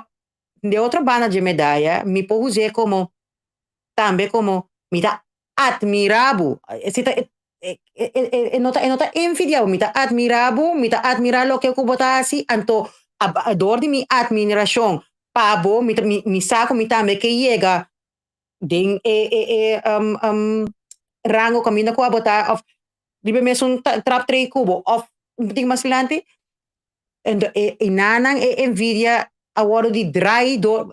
de otro banda dje medaya mi por us'é komo tambe komo mi ta atmirá bo. Esei ta e no ta e no ta envidiá bo, mi ta atmirá bo, mi ta atmirá loke ku bo ta hasi, anto dor di mi atmirashon pa bo mi ta mi sa ku mi tambe ke yega den e e e rango kaminda ku abo ta òf riba e mesun trap trei ku bo òf un poquito mas dilanti ento e e nanan e envidia a wòrdu di drai dor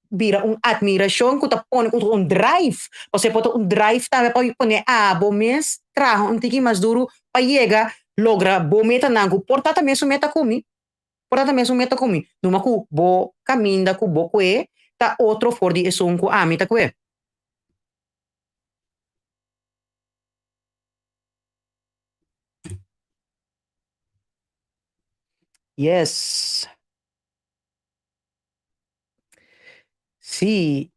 bira un atmirashon ku ta pone ku ta un drive pasobra e por ta un drive tambe pa pone abo mes traha un tiki mas duru pa yega logra bo metanan ku por ta ta mesun meta ku mi. Por ta ta mesun meta ku mi, numa ku bo kaminda ku bo kue ta otro for di esun ku ami ta kue. Yes. Sí.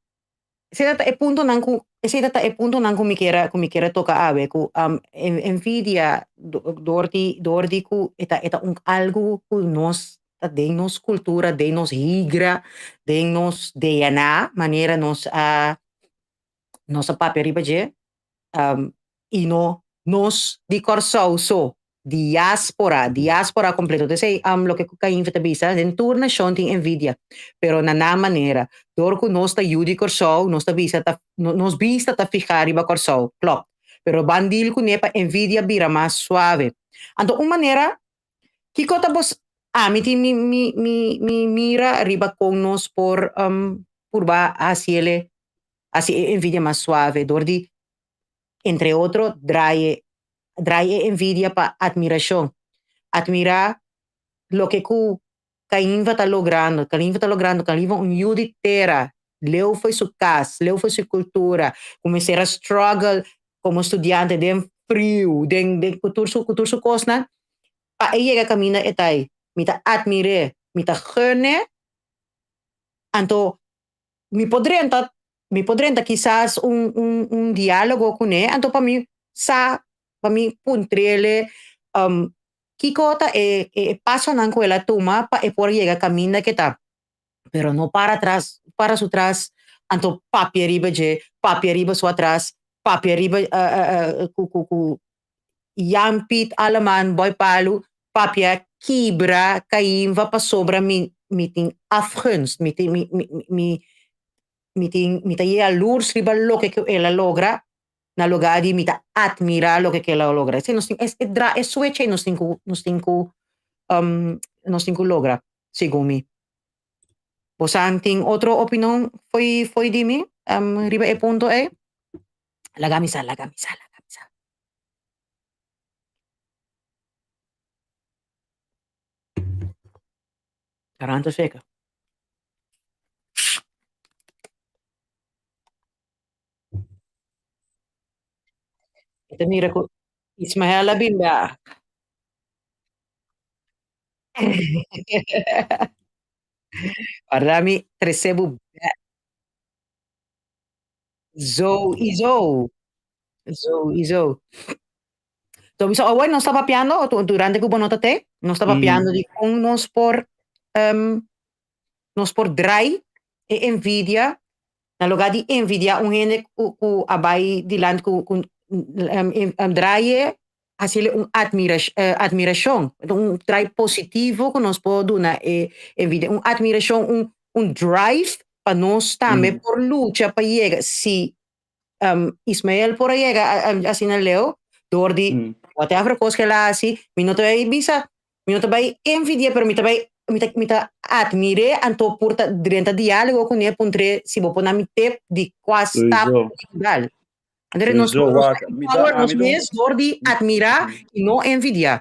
Esei ta e puntonan ku esei ta e puntonan ku mi kier a ku mi kier a toka awe ku envidia dor di dor di ku e ta e ta un algu ku nos ta den nos kultura den nos higra den nos DNA manera nos a nos a papia riba dje i no nos di Kòrsou so, diáspora, diáspora kompleto. T'esei loke ku Cainfe ta bisa, den tur nashon tin envidia, pero na nan manera. Dor ku nos ta yu di Kòrsou, nos ta bisa ta nos bista ta fihá riba Kòrsou, klòpt. Pero ban dil kuné pa envidia bira mas suave. Anto un manera, kiko ta bos, ami tin mi mi mi mi mira riba kon nos por purba hasiele hasi e envidia mas suave dor di entre otro draai e draai e envidia pa admiracion. Admira loke cu Cainva ta logrando, Cainva ta logrando, Cainva un yu di tera, leu fo'i su cas, leu fo'i su cultura, cu mester a struggle como studiante den friu, den den cu tur su cu tur su cosnan pa e yega caminda e ta ei. Mi ta admir'é, mi ta gun'é, anto Mi por drenta, mi por drenta kisas un un un diálogo kuné, anto pa mi sa, pa mi puntr'ele kiko ta e e pasonan ku el a tuma pa e por yega kaminda ke ta. Pero no para atras, para su tras, anto papia riba dje, papia riba su atras, papia riba ku ku ku Jan Piet Aleman Boy Palu papia kibra Cainva pasobra mi mi tin afgunst, mi tin mi mi mi mi tin mi ta yalurs riba loke ku el a logra na lugar di mi ta admira loke ku el a logra. Esei nos tin e dra e switch ei nos tin ku nos tin ku nos tin ku logra segun mi. Bosan tin otro opinon fo'i fo'i di mi riba e punto ei? Laga mi sa, laga mi sa, laga. Garanta seka. Mi ta mira ku Ismael a bin bek. Ora mi trese bo bek. Zo i zo. Zo i zo. So bisa awor nos ta papiando durante ku bo no ta te, nos ta papiando di kon nos por nos por drai e envidia na lugar di envidia un hende ku ku a bai dilanti ku ku draie hasiele un admirashon, un drai positivo ku nos por duna e envidia, un admirashon, un un drive pa nos tambe por lucha pa yega si Ismael por a yega asina leu dor di whatever kos ku el a hasi, mi no ta bai bisa, mi no ta bai envidia pero mi ta bai mi ta mi ta admir'é anto por ta drenta diálogo kuné puntr'é si bo por na mi tip di kua stap ku mi ta dal. Anto nos Sowieso, nos wak, mi ta, empower nos ami ta un, mes dor di admirá i no envidiá.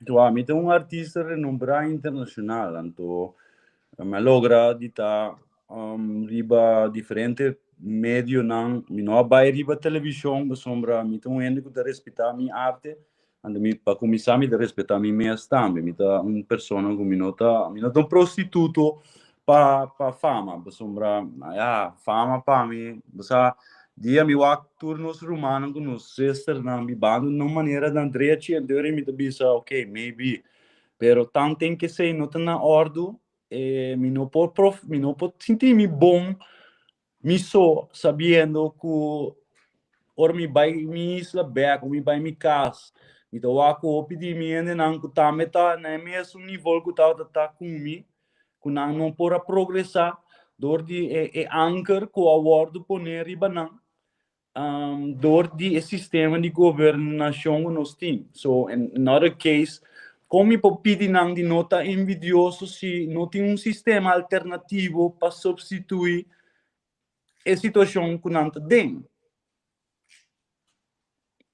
Wak, mi ta un artista renombrá internashonal, anto mi a logra di ta riba diferente medionan. Mi no a bai riba televishon pasobra mi ta un hende ku ta respetá mi arte, anto mi pa kuminsá mi ta respetá mi mes tambe. Mi ta un persona ku mi no ta, mi no ta un prostituto pa pa fama pasobra ya fama pa mi bo sa dia mi wak tur nos rumannan ku nos sisternan bibando na un manera nan drechi anto mi ta bisa ok maybe pero tanten ke esei no ta na ordu e mi no por prof mi no por sinti mi bon mi so sabiendo ku ora mi bai mi isla bek o mi bai mi kas mi ta wak ku hopi di mi hendenan ku tambe ta na e mesun nivel ku tabata ta ku mi ku nan no por a progresá dor di e e anker ku a wòrdu poné riba nan dor di e sistema di gobernashon ku nos tin. So in another case, kon mi por pidi nan di no ta envidioso si no tin un sistema alternativo pa supstituí e situashon ku nan ta den?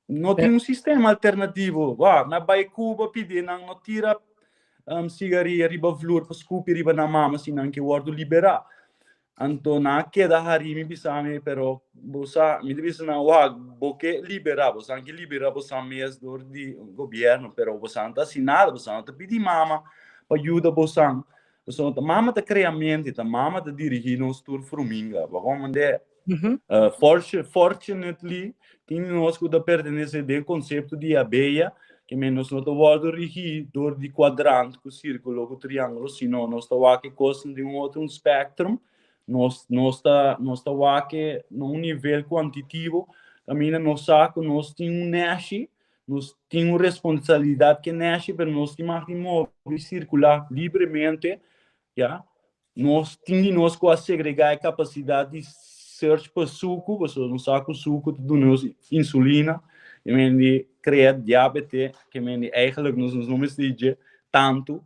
No tin un sistema alternativo. Wak, na bai Cuba pidi nan no tira sigaria riba vloer pa scupi riba nan mama si nan ke wordo libera. Anto nan a keda hari mi bisa mi, pero bo sa, mi ta bisa nan, wak, bo ke libera, bo san ke libera bo san mes door di gobierno, pero bo san ta hasi nada, bo san no ta pidi mama pa yuda bo san. Pasobra mama ta crea mente, ta mama ta dirigi nos tur fruminga. Bo comprende? Fortunately, tin di nos ku ta pertenesé den konsepto di abeya, ke men nos no ta wòrdu rigí dor di kuadrant ku sírkulo ku triángulo, sino nos ta wak e kosnan den un otro un spèktrum, nos nos ta nos ta wak e na un nivel kuantitivo, kaminda nos sa ku nos tin un nèshi, nos tin un responsabilidat ku e nèshi, pero nos tin mag di move i sirkulá libremente, ya. Nos tin di nos ku a segregá e kapasidat di search pa suku, pasobra nos sa ku suku ta duna nos insulina, ke men di krea diabete, ke men di eigenlijk nos no mester di dje tantu.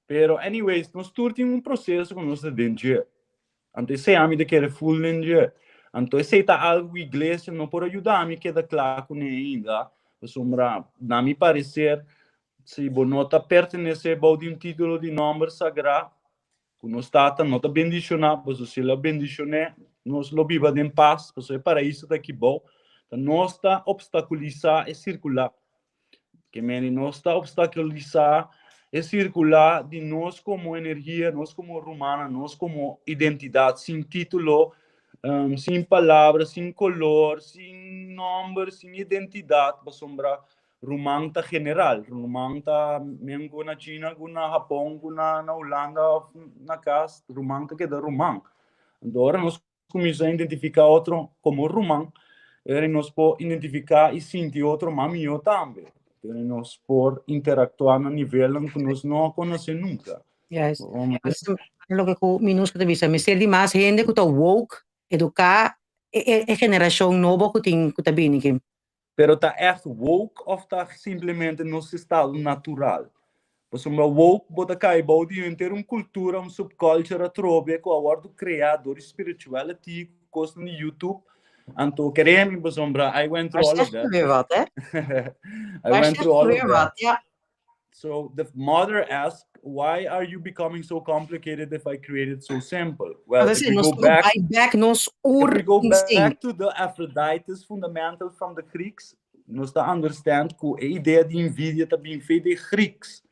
Pero anyways, nos tur tin un proseso ku nos ta den dje. Anto esei ami ta kere ful den dje. Anto esei ta algu ku iglesia no por a yuda mi keda kla kuné ainda, pasobra na mi pareser Si bo no ta pertenesé bou di un título di nòmber sagrá, ku nos Tata no ta bendishoná, pasobra si el a bendishoné, nos lo biba den pas, pasobra e paraíso ta aki bou. Ta nos ta opstakulisá e sirkulá. Ke mende nos ta opstakulisá e sirkulá di nos komo energia, nos komo rumannan, nos komo identidat sin título, sin palabra, sin kolor, sin nòmber, sin identidat, pasobra Ruman ta general, ruman ta men ku na China, ku na Hapon, ku na na Hulanda of na kas, ruman ta keda ruman. Anto ora nos kuminsá identifiká otro komo ruman, ora nos por identifiká i sinti otro mas mihó tambe. Ora nos por interaktuá na nivelnan ku nos no a konosé nunka. Yes. Loke ku Minusca ta bisa, mester di mas hende ku ta woke, eduká e e generashon nobo ku tin ku ta bini aki. Pero ta ègt woke òf ta simplemente nos estado natural? Pasobra woke bo ta kai bou di henter un kultura, un subculture atrobe ku a wòrdu kreá dor di spirituality ku kosnan di YouTube. Anto kere mi pasobra I went through all of that. Weer wat, hè? I went through all of that. Ja. So the mother asked, "Why are you becoming so complicated if I created so simple?" Well, if we nos go back, back nos if we go back to the Aphrodite's fundamental from the Greeks, nos ta understand ku e idea di envidia ta bin fe di Greeks.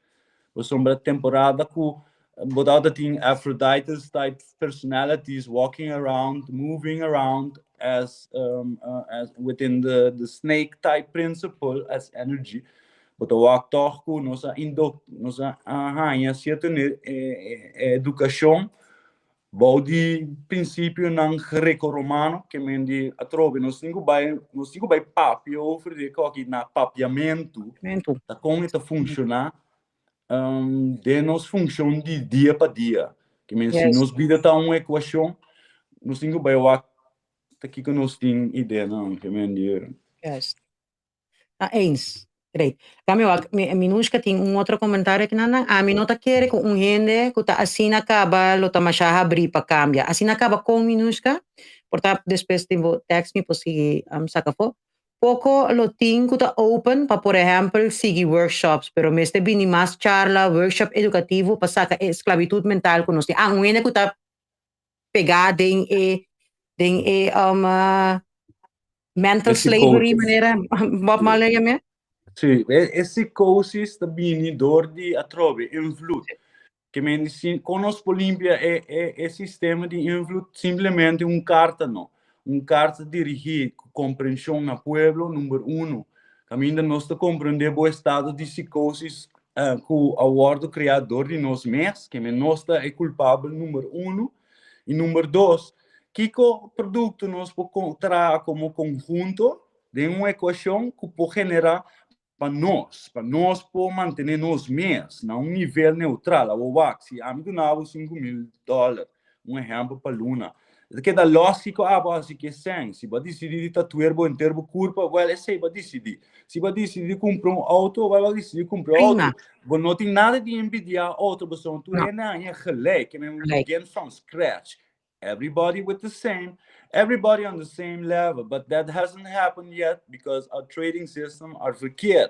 Pasobra temporada ku bo tabata tin Aphrodite's type personalities walking around, moving around as within the snake type principle as energy. Bo ta wak toch ku nos a indo nos a haña sierto edukashon bou di prinsipionan greco-romano, ke men di atrobe nos tin ku bai nos tin ku bai papia over di e koki na papiamentu ta kon e ta funshoná den nos funshon di dia pa dia. Ke men si nos bida ta un ekuashon, nos tin ku bai wak ta kiko nos tin ideanan, ke men di. Juist. Ah, eens. Great. Kami wak, mi, Minushka tin un otro komentario aki nan. Ami no ta kere ku un hende ku ta asina kaba lo ta masha habrí pa kambia. Asina kaba kon, Minushka? Por ta despues di bo text mi por sigui saka afó. Poko lo tin ku ta open pa por ehèmpel sigui workshops, pero mester bini mas charla, workshop edukativo pa saka e sklabitut mental ku nos tin. Ah, un hende ku ta pegá den e mental E slavery psicosis. Manera Bob Marley yam'é. Sí, e psicosis ta bini door di atrobe invloed. Ke men si kon nos por limpia e sistema di invloed? Simplemente un karta no. Un karta dirigí ku komprenshon na pueblo, number uno. Kaminda nos ta komprendé bo estado di psicosis ku a wòrdu kreá dor di nos mes, ke men nos ta e kulpabel number uno. I number dos, kiko produkto nos por traha komo konhunto den un ekuashon ku por generá pa nos por mantené nos mes na un nivel neutral? Awor wak, si ami duna bo $5000, un ehèmpel, pa luna, e ta keda lógiko abo hasi ke sèn. Si bo a disidí di tatuer bo henter bo kurpa, well, esei bo a disidí. Si bo a disidí di kumpra un outo, well, bo a disidí di kumpra un Prima. outo. Bo no tin nada di envidiá otro, pasobra tur No. hende haña gelijk. I mean, we Gelijk. Begin from scratch. Everybody with the same, everybody on the same level, but that hasn't happened yet because our trading system are verkeerd.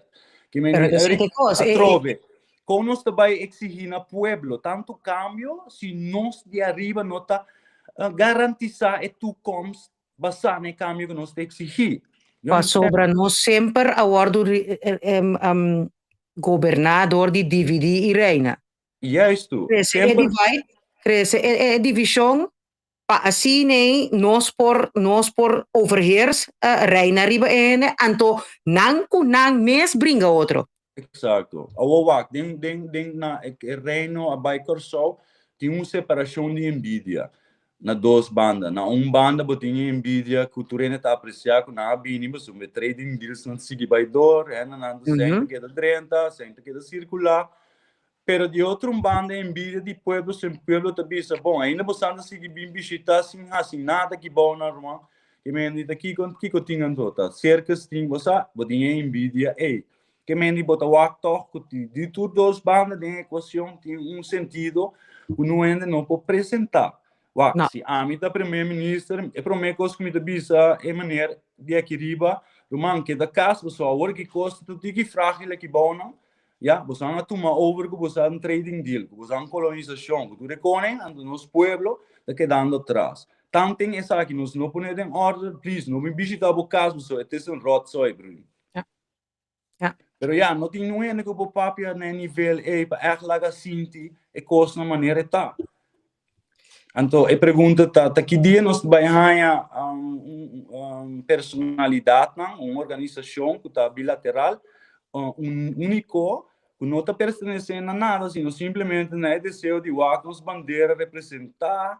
Ke men Pero di, dat is Eric, e kos. Atrobe, kon nos ta bai exigí na pueblo tantu kambio si nos di ariba no ta garantisá e toekomst basá na e kambio ku nos ta exigí? You understand? Pasobra nos semper a wòrdu goberná dor di dividí i reina. Juist toe. Krese e Semper divide, krese e divishon pa asina nos por overheers, reina riba e hende, anto nan ku nan mes bringa otro. Exacto. Awor wak, den na e reino a bai Kòrsou, tin un separashon di envidia na dos banda. Na un banda bo tin envidia ku tur hende ta apresiá ku nan a bini, pasobra e trading deals nan sigui bai door, hende nan ta sèn ta keda drenta, sèn ta keda sirkulá. Pero di otro un banda envidia di pueblo, sin pueblo ta bisa, bon, ainda bo ta sigui bin bishitá sin hasi nada ki bou na ruman. Ke men di ta kiko tin anto ta circus tin bo sa, bo tin e envidia ei. Ke men di bo ta wak toch ku di tur dos banda den ekuashon tin un sentido ku no hende no por presentá. Wak, No. si ami ta primer minister, e promé kos ku mi ta bisa e meneer di aki riba, ruman, keda kas, pasobra awor ki kos ta tiki frágil aki bou nan, ya, boso a tuma over ku boso un trading deal, ku boso kolonisashon, ku tur e koning, anto nos pueblo ta kedando atras. Tanten esaki nos no pone den orde, please, no bin bishitá bo kas, pasobra het is een rotzooi, broer. Pero ja, no tin ningun hende ku por papia na e nivel ei pa echt laga sinti e kos na manera e ta. Anto, e pregunta ta, ta ki dia nos bai haña un personalidatnan, un organisashon ku ta bilateral, un úniko, ku no ta pertenesé na nada, sino simplemente na e deseo di wak nos bandera representá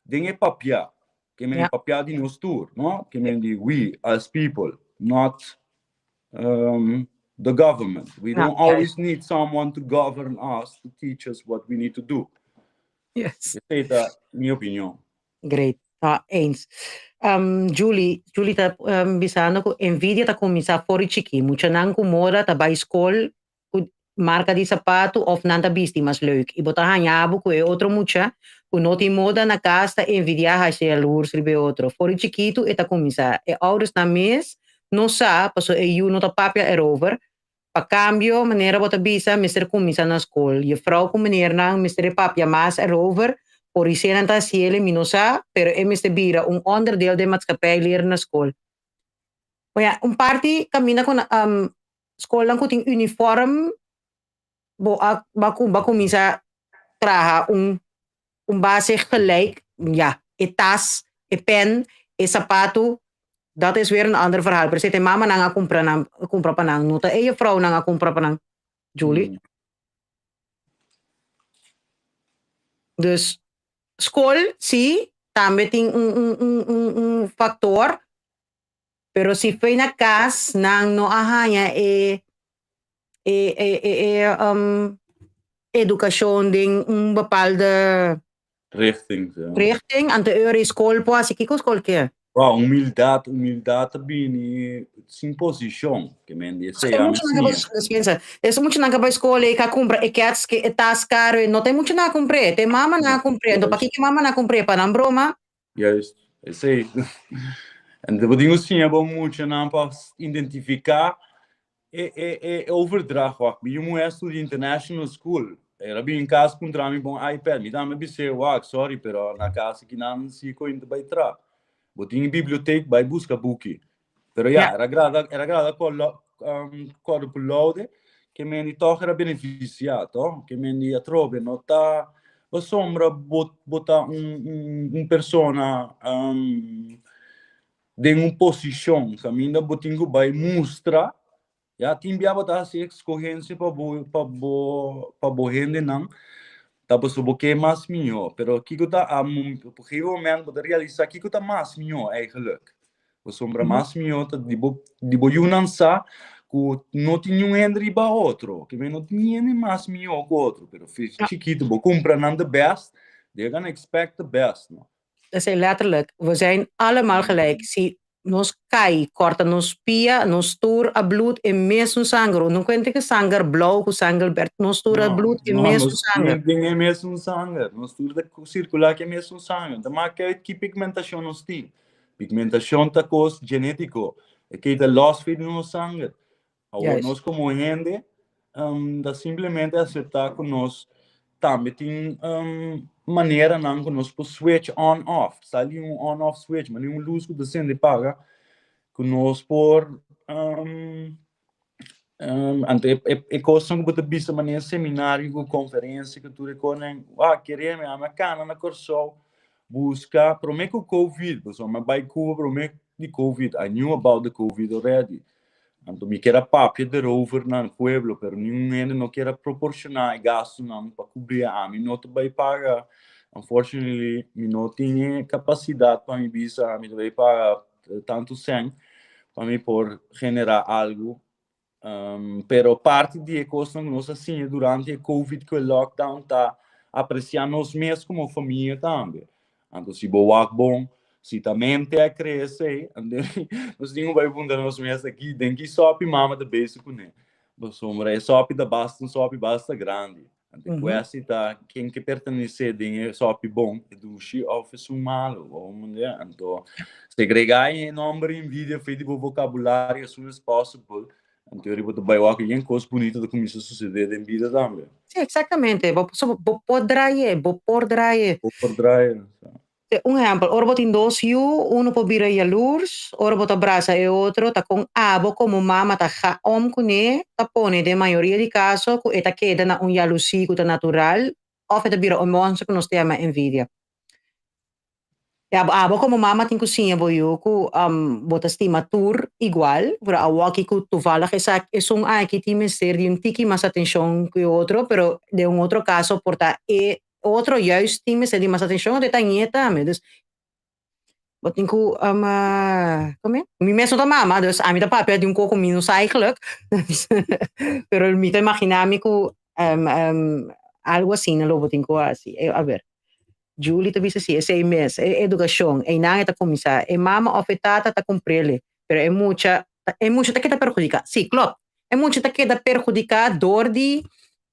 den e papia, ke men papia di nos tur, no? Ke men di we as people, not the government. We don't always need someone to govern us, to teach us what we need to do. Esei ta mi opinion. Great. Ah, eens. Julie ta bisando ku envidia ta kuminsá for di chikí. Muchanan ku moda ta bai skol ku marka di sapatu òf nan ta bisti mas leuk. I bo ta haña bo ku e otro mucha ku no tin moda na kas ta envidiá, hasi jaloers riba e otro. For di chikitu e ta kuminsá. E ouders nan mes no sa, paso e yu no ta papia erover. Pa kambio, manera bo ta bisa, mester kuminsá na skol. Jefrou ku meneernan mester e papia mas erover, por isé nan ta hasiel e mi no sa, pero e mester bira un onderdeel den matskapij leer na skol. Oya, un parti kaminda ku skolnan ku tin uniform bo a bo a kuminsá traha un un base gelijk, ja, e tas, e pen, e sapatu, dat is weer een ander verhaal. Pero si te mamanan a kumpra nan, kumpra pa nan, no ta e juffrouwnan a kumpra pa nan, Julie. Dus skol, si, tambe tin un un un un un factor, Pero si fei na cas nan no a haña e e e e e um, educacion den un bepaalde Richting, ja. richting, anto e ora e school por haci kico school ke? Wow, humildad, humildad ta bini sin posicion. Ke men di esei, Tem ami mucho nan siña. ka dispensa. Es mucho nan ka bai school e ka cumpra e cats ke e tas caro e no tem mucho nan a cumpr'é, te mama nan a cumpr'é. Anto pakiko mama nan a cumpr'é? Pa nan broma? Juist, esei. En bo tin ku siña bo muchanan pa identifiká e e e overdracht. Wak, mi yu muhé a studia international school. El a bini kas puntra mi pa un iPad. Mi tambe a bis'é, wak, sorry, pero na kas akinan si ku ta bai tra. Bo tin bibliotek, bai buska buki. Pero ya, era grada, era grada kòrda ku laude, ke men di tòg era benefisiá, tò? Ke men di atrobe no ta pasobra bo bo ta un un un persona den un posishon kaminda bo tin ku bai mustra, ya, tin bia bo ta hasi eskohensia pa bo pa bo pa bo hendenan ta pasobra bo ke mas mihó, pero kiko ta op un gegeven momento bo ta realisá kiko ta mas mihó eigenlijk. Pasobra mas mihó ta di bo di bo yunan sa ku no tin niun hende riba otro, ke men no tin hende mas mihó ku otro, pero fi chikitu bo kumpra nan the best, they're gonna expect the best, no. Esei letterlijk, we zijn allemaal gelijk. Si nos kai kòrta nos pia, nos tur a bloed e mesun sanger. No kuenta ku sanger blou ku sanger berd, nos tur a No, bloed e no, mesun nos sanger. tin e mesun sanger, nos tur ta sirkulá ku e mesun sanger. Ta mak uit ki pigmentashon nos tin. Pigmentacion ta cos genetico. E kei ta los fi di nos sanger. Awor nos como hende um, ta simplemente acepta cu nos tambe tin um, maneranan cu nos por switch on off. Sali un on off switch, mani un luz cu ta sende paga, cu nos por um, um, anto e, e, e cosnan cu bo ta bisa manera seminario cu conferencia cu tur e cosnan, ah, kereme, ami a cana na Corsou, busca prome cu Covid, pasobra mi a bai Cuba prome di Covid, I knew about the Covid already. Anto mi kier a papia derover na pueblo, pero ningun hende no kier a proporciona e gastunan pa cubri ami no ta bai paga. Unfortunately, mi no tin e capacidad pa mi bisa mi ta bai paga tantu cen pa mi por genera algo. Pero parti di e kosnan ku nos a siña durante e Covid ku e lockdown ta apresiá nos mes komo famia tambe. Anto si bo wak bon, si ta mente a krese, nos tin ku bai puntra nos mes aki den ki sòpi mama ta bezig kuné. Pasobra e sòpi ta basta un sòpi basta grandi. Anto e kwesti ta ken ke pertenesé den e sòpi bon, e dushi òf esun malu. Anto segregá e nòmber envidia for di bo vokabulario as soon as possible. Anto riba ta bai wak yen kos bunita ta kuminsá susedé den bida tambe. Sí, eksaktamente. Bo bo por draai'é, bo por draai'é. Bo por draai'é. Un ehèmpel, ora bo tin dos yu, unu por bira yalurs, ora bo ta brasa e otro, ta kon abo komo mama ta ga om kuné, ta pone den mayoria di kaso ku e ta keda na un yalusí ku ta natural òf e ta bira un monster ku nos ta yama envidia. Ya, abo komo mama tin ku siña bo yu ku bo ta stima tur igual, pero awoki ku toevallig esaki esun aki tin mester di un tiki mas atenshon ku e otro, pero den un otro kaso por ta e Otro juist tin mester di mas atencion anto e ta ñe tambe. Dus bo tin cu come? Mi mes no ta mama, dus ami ta papia di un coco mi no sa eigenlijk. Pero mi ta imagina mi cu algo asina lo bo tin cu haci. A ber, Julie ta bisa si, esey mes, e educacion, eynan e ta cuminsa. E mama of e tata ta cumprele, pero e mucha, e mucha ta keda perhudica. Si, klopt. E mucha ta keda perhudica door di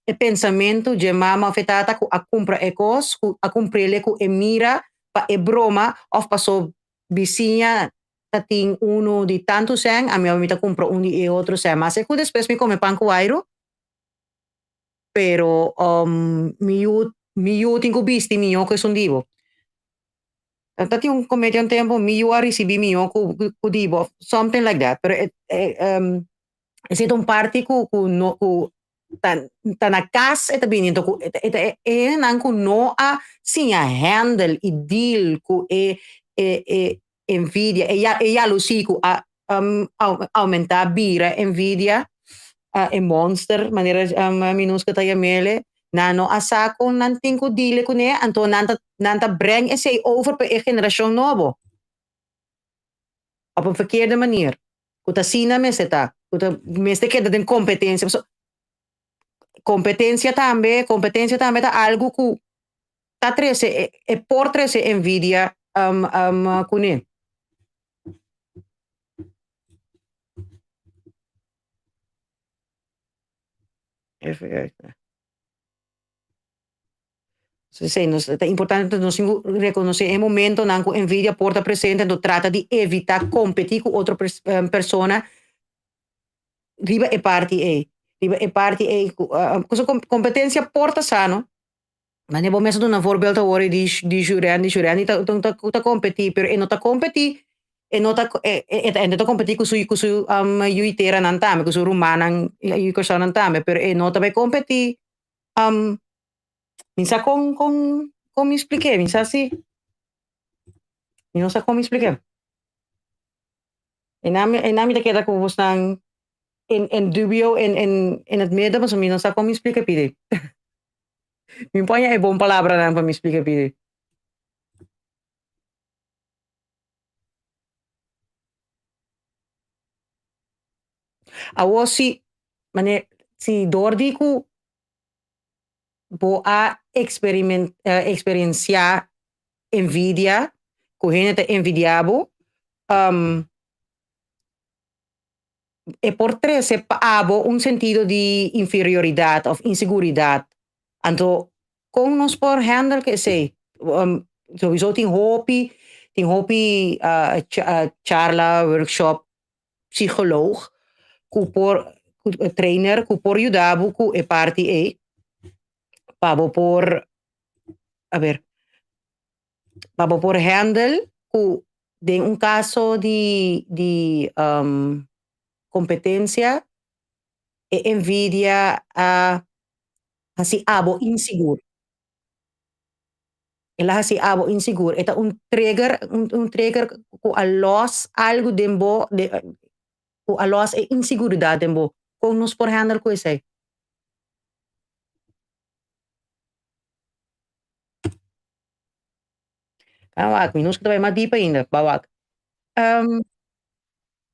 E pensamentu dje mama of e tata ku a kumpra e kos, ku a kumprele ku e mira pa e broma of paso bisiña ta tin unu di tantu sèn, ami mi ta kumpra un di e otro sèn. Mas e ku despues mi kome pan ku airu, pero mi yu mi yu tin ku bisti mihó ku esun di bo. Ta tin un komedia un tempu, mi yu a risibí mihó ku ku di bo, something like that. Pero e esei ta un parti ku ku no ku ta ta na kas e ta bini anto ku e ta e hendenan ku no a siña handle i deal ku e e e envidia e e yalusí ku a oumentá bira envidia e monster manera Minusca ta yam'ele nan no a sa kon nan tin ku deal kuné anto nan ta nan ta breng esei over pa e generashon nobo op un verkeerde manier. Ku ta asina mester ta, ku ta mester keda den kompetensia. Pasobra kompetensia tambe, kompetensia tambe ta algu ku ta trese, e por trese envidia kuné. Even kijken. Esei nos ta importante nos tin ku rekonosé e momentonan ku envidia por ta presente anto trata di evitá kompetí ku otro persona riba e parti ei. Riba e parti ei ku pasobra kompetensia por ta sano, manera bo mes a duna voorbeeld awor di di Jurendi, Jurendi ta ta kompetí pero e no ta kompetí e no ta e e ta kompetí ku su ku su yuiteranan tambe ku su rumannan yu kòrsounan tambe pero e no ta bai kompetí Mi sa kon kon kon mi splik'é, mi sa si mi no sa kon mi splik'é. Einan einan mi ta keda ku bosnan en en dubio en en en het midden pasobra mi no sa kon mi splika pidi. Mi por haña e bon palabranan pa mi splika pidi. Awor si mane si dor di ku bo a experiencia envidia, cu hende ta envidia bo, e por trece pa abo un sentido di inferioridad of inseguridad. Anto con nos por handle cu esey? Sowiso tin hopi, tin hopi charla, workshop psycholoog ku por trainer ku por yuda bo ku e parti ei pa bo por a ber pa bo por handle ku den un kaso di di kompetensia e envidia a hasi abo insigur. El a hasi abo insigur. E ta un trigger, un trigger ku a los algu den bo, ku a los e inseguridat den bo. Kon nos por handle ku esei? Ban wak, mi nos ku ta bai mas dip ainda. Ban wak.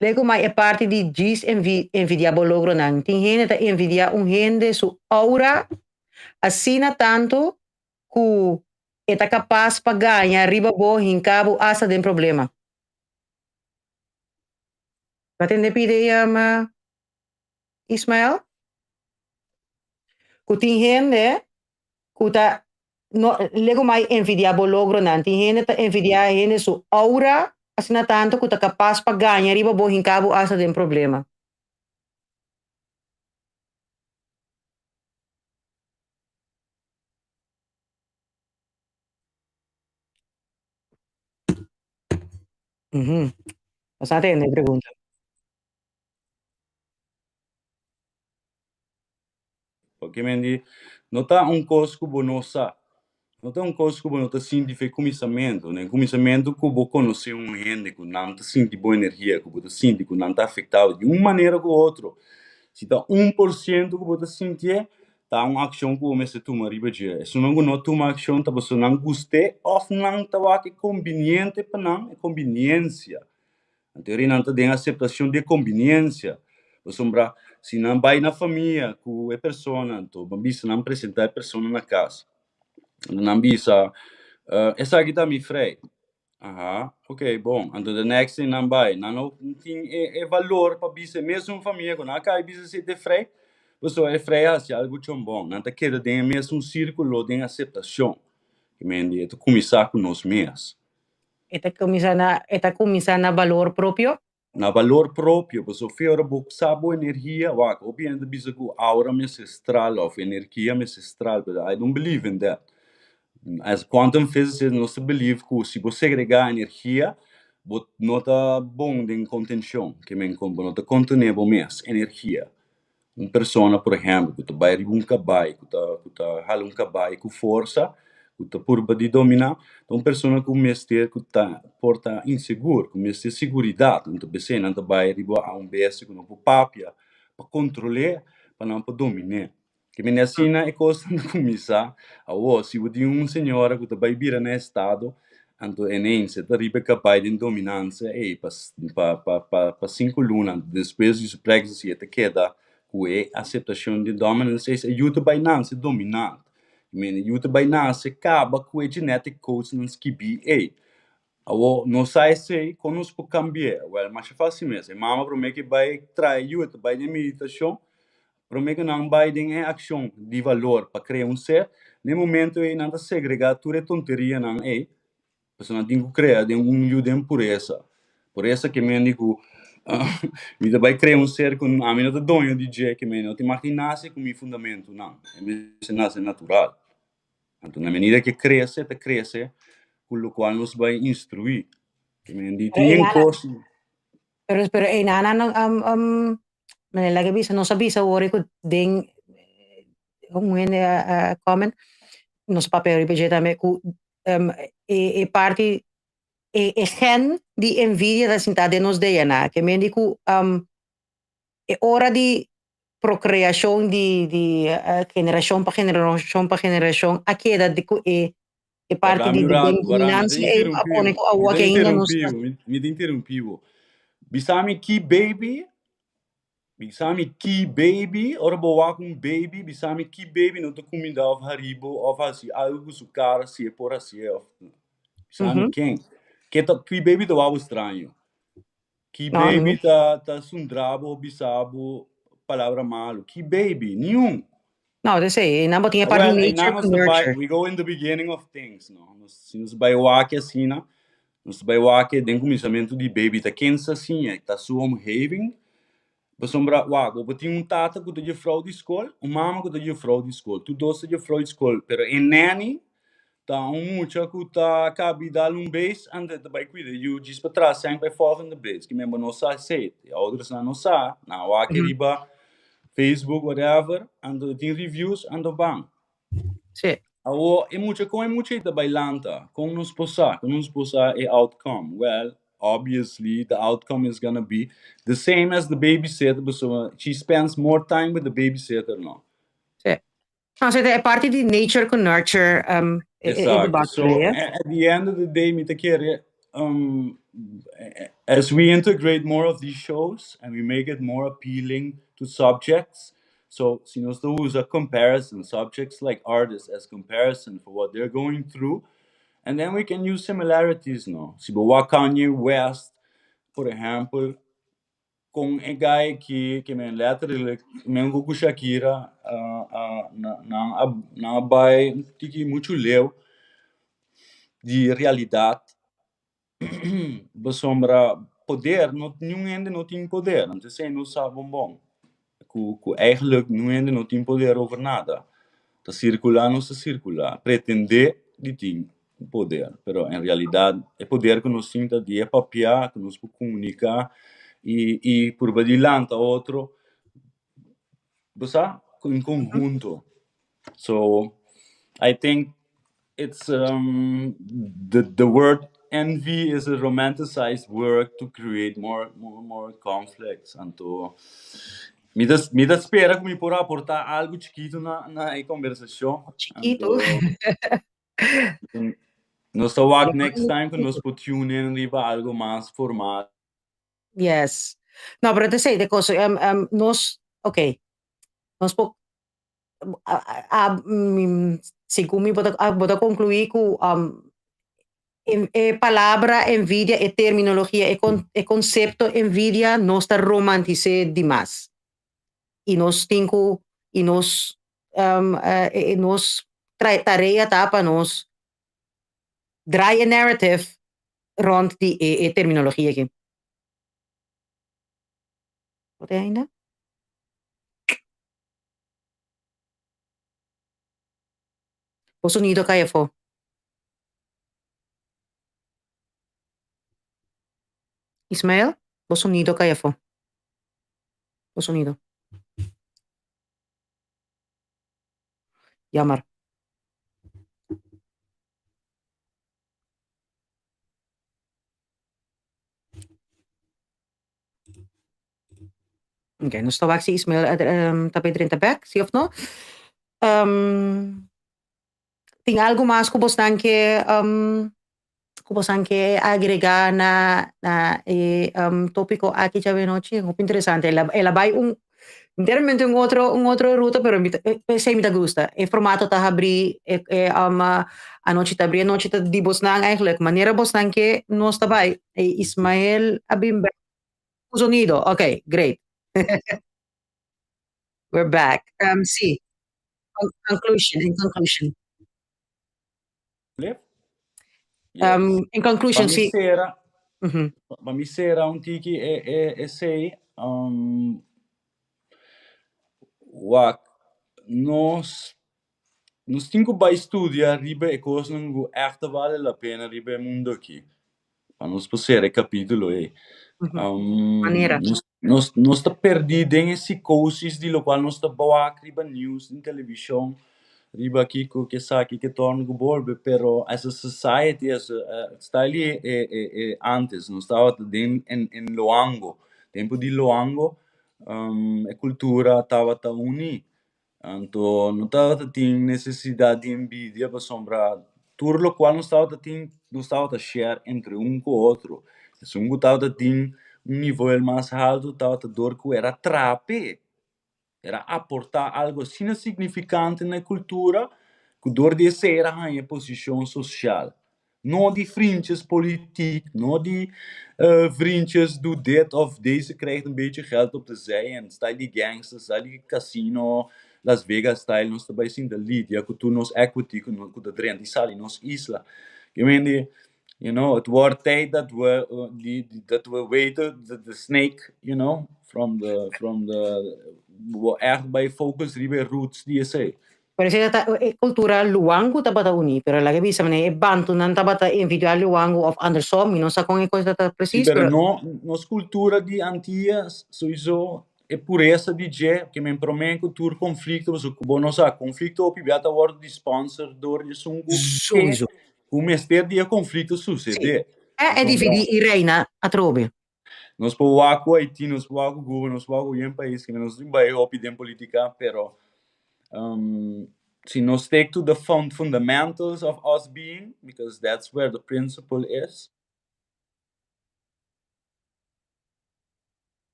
Lei ku mai e parti di djis envidiá bo logronan. Tin hende ta envidiá un hende su aura asina tantu ku e ta kapas pa gaña riba bo hinká bo asta den problema. Bo a tende pidi Ismael? Ku tin hende ku ta no lego mai envidiá bo logronan. Tin hende ta envidiá hende su aura asina tantu ku ta kapas pa gaña riba bo hinká bo asta den problema. Ujú. Nos a tende e pregunta. Porque men di, no ta un kos ku bo no sa. No ta un kos ku bo no ta sinti fe kuminsamentu. Na e kuminsamentu ku bo konosé un hende ku nan ta sinti bo energia, ku bo ta sinti ku nan ta afektá bo di un manera ku otro. Si ta un por siento ku bo ta sintié, Ta un akshon ku bo mester tuma riba dje. Esunnan ku no tuma akshon ta pasobra nan gust'é òf nan ta wak e kombiniente pa nan, e kombiniensia. Anto eri nan ta den aseptashon di e kombiniensia. Pasobra si nan bai na famia ku e persona, anto bo bisa nan presentá e persona na kas. Anto nan bisa, Esaki ta mi frei. Aha, ok, bon. Anto the next thing nan bai, nan no tin e, e valor pa bisa e mesun famia ku nan a kai bisa si te frei, pasobra e frei a hasi algu chon bon. Nan ta keda den e mesun sirkulo den aseptashon. Ki men di e ta kuminsá ku nos mes. E ta kuminsá na e ta kuminsá na balor propio. Na balor propio, pasobra fe ora bo sa bo energia, wak, hopi hende ta bisa ku aura mester stral òf energia mester stral, pero I don't believe in that. As quantum physicist nos ta believe ku si bo segregá energia, bo no ta bon den kontenshon, ke men kon bo no ta kontené bo mes energia. Un persona, por ehèmpel, ku ta bai riba un kabai, ku ta ku ta hala un kabai ku forsa, ku ta purba di dominá, ta un persona ku mester ku ta por ta insegur, ku mester siguridat. Anto p'esei nan ta bai riba un bestia ku no por papia pa kontrol'é, pa nan por domin'é. Ke mende asina e kosnan ta kuminsá. Awor, si bo tin un señora ku ta bai bira na estado, Anto ineens e ta riba e kabai den dominansia ei pa pa pa pa pa sinku luna. Anto despues di su pregnancy e ta keda ku e aseptashon di dominance ei. E yu ta bai nase dominant. I mean e yu ta bai nase kaba ku e genetic codes nan skibí ei. Awor nos sa esei, kon nos por kambi'é? Wèl, masha fásil mes. E mama promé ke bai traha e yu e ta bai den meditashon. Promé ku nan bai den e akshon di valor pa krea un ser, na e momento ei nan ta segregá tur e tonterianan ei, pasobra nan tin ku krea den un yu den puresa. Puresa ke men di ku mi ta bai krea un ser ku ami no ta doño di dje, ke men no tin mag di nase ku mi fundamentunan, e mester nase natural. Anto na medida ke krese, ta krese ku lokual nos bai instruí. Ke men di tin kos. Pero pero einan nan Manera laga bisa nos a bisa awor ku den un hende a comment nos a papia riba dje tambe ku e e parti e e gen di envidia ta sinta den nos DNA ke mende ku e ora di prokreashon di di generashon pa generashon pa generashon a keda di ku e e parti di dominansia ei a pone ku awor ke ainda nos ta. Mi ta interumpi bo. Bisa mi ki baby, bisa mi ki baby, ora bo wak un baby, bisa mi ki baby no ta kuminda of hari bo of hasi algu ku su kara si e por hasié of bisa mi ken. Ke ta ki baby ta wak bo straño? Ki baby ta ta sundra bo bisa bo palabra malu? Ki baby? Niun. No, ta esei. Einan bo tin e parti Well, nature einan ku nos ta bai, nurture. we go in the beginning of things, no? Nos, si nos bai wak asina, nos ta bai wak den kuminsamentu di baby ta ken sa siña, ta su omgeving. Pasobra, wak, bo por tin un tata ku ta jufrou di skol, un mama ku ta jufrou di skol. Tur dos ta jufrou di skol, pero e nanny Ta un mucha ku ta kabi dal un beis anto e ta bai kuida e yu djis pa tras sèn pa e volgende beis. Ki men bo no sa esei. E oudersnan no sa, nan a wak riba Facebook whatever, anto e tin reviews anto ban. Sí. Awor e mucha kon e mucha ei ta bai lanta? Kon nos por sa? Kon nos por sa e outcome? Well, obviously the outcome is gonna be the same as the babysitter pasobra she spends more time with the babysitter no. Sí. No, so e parti di nature ku nurture um, e, e, e Exacto. So debate, eh? at the end of the day, mi ta kere, as we integrate more of these shows and we make it more appealing to subjects, so si nos ta usa comparison, subjects like artists as comparison for what they're going through, and then we can use similarities, no? Si bo wak Kanye West, por ehempel, Kon e guy ki ke men letterlijk men ku Shakira nan a nan a bai un tiki muchu leu di realidat pasobra poder no niun hende no tin poder anto esei nos sa bon bon ku ku eigenlijk niun hende no tin poder over nada ta sirkulá nos ta sirkulá pretendé di tin. Poder, pero en realidad e poder ku nos tin ta di e papia, ku nos por komuniká i i purba di lanta otro, bo sa, en konhunto. So, I think it's the the word envy is a romanticized word to create more more more conflicts, anto mi ta mi ta spera ku mi por aportá algu chikitu na na e kombersashon, Chikitu. anto Nos ta wak next time ku nos por tune in riba algo mas formal. Yes. No, pero te sei de cosa, nos, ok, nos por, a, segun mi bo ta, bo ta conclui ku e palabra envidia, e terminologia, e con, e concepto envidia nos ta romantis'é dimas. I nos tin ku, i nos e nos tarea ta pa nos draai e narrative. rond di e, e terminologia aki. Wat ainda? Bo sonido a cai afó. Ismael, bo sonido a cai afó. Bo sonido. Jammer. Ok, nos ta wak si Ismael ta bay drenta bek, si of no. Tin algo mas ku bosnan ke ku bosnan ke agrega na na e topiko aki djawe nochi? Hopi interesante. El a el a bai un enteramente un otro un otro ruta pero mi ta esei mi ta gusta. E formato ta habrí e e anochi ta habrí anochi ta di bosnan eigenlijk manera bosnan ke nos ta bai. E Ismael a bin bek. Sonido, ok, great. We're back. Sí, conclusion, in conclusion. Yes. In conclusion, Pa mi sí. sera, pa mi sera un tiki e, e, esei, wak, nos, nos tin ku bai studia riba e kosnan ku ègt ta bale la pena riba e mundu aki. Pa nos por sera e kapítulo ei. Manera. Nos, nos, nos ta perdí den e psicosis di lokual nos ta wak riba news den televishon, riba kiko ke esaki ke torna ku bolbe, pero as a society, as a style e, e, e, e antes nos tabata den en, en Loango, tempu di Loango, e kultura tabata uní. Anto no tabata tin nesesidat di envidia pasobra tur lokual nos tabata tin nos tabata share entre un ku otro. Esun ku tabata tin un nivel mas haltu tabata dor ku era trape, era aporta algu asina signifikante na e kultura ku dor di esei era haña e posishon sosial. No di vriendjes politiek, no di vriendjes doe dit of deze krijgt een beetje geld op de zij en style di gangster, style di casino, Las Vegas style, nos ta bai sinta lidia ku tur nos equity ku ku ta drenta i sali nos isla. Ke men di, you know, het wordt tijd dat we di dat we weten de de snake, you know, from the from the bo echt bai focus riba e roots di esei. Pero esei ta e kultura luangu tabata uní, pero laga bisa manera e bantunan tabata envidiá luangu òf andersom, mi no sa kon e kos ta Sí, presis, pero pero no, nos kultura di Antillas souiso e puresa di dje, ke men promé ku tur konflikto, pasobra ku bo no sa, konflikto hopi bia ta wòrdu di sponsor dor di esun ku ke souiso. ku mester di e konflikto Sí. susedé. E e Pasobra dividí i reina atrobe. Nos por wak ku Haiti, nos por wak ku Cuba, nos por wak ku yen pais ke nos tin bai hopi den politica, pero si nos stick to the fundamentals of us being, because that's where the principle is.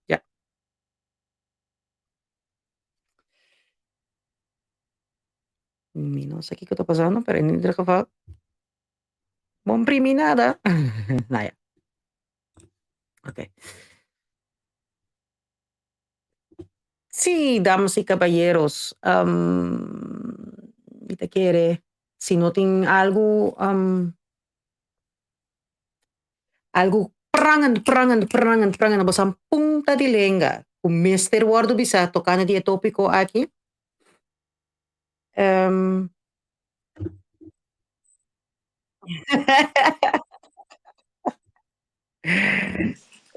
Ya. Mi no sa kiko ta pasando, pero en ieder geval. Bon primi nada. Nou ja. Oké. Sí, damas y caballeros, mi ta kere si no tin algu algu prangend, prangend, prangend, prangend na boso punta di lenga ku mester wòrdu bisá tokante di e tópiko aki.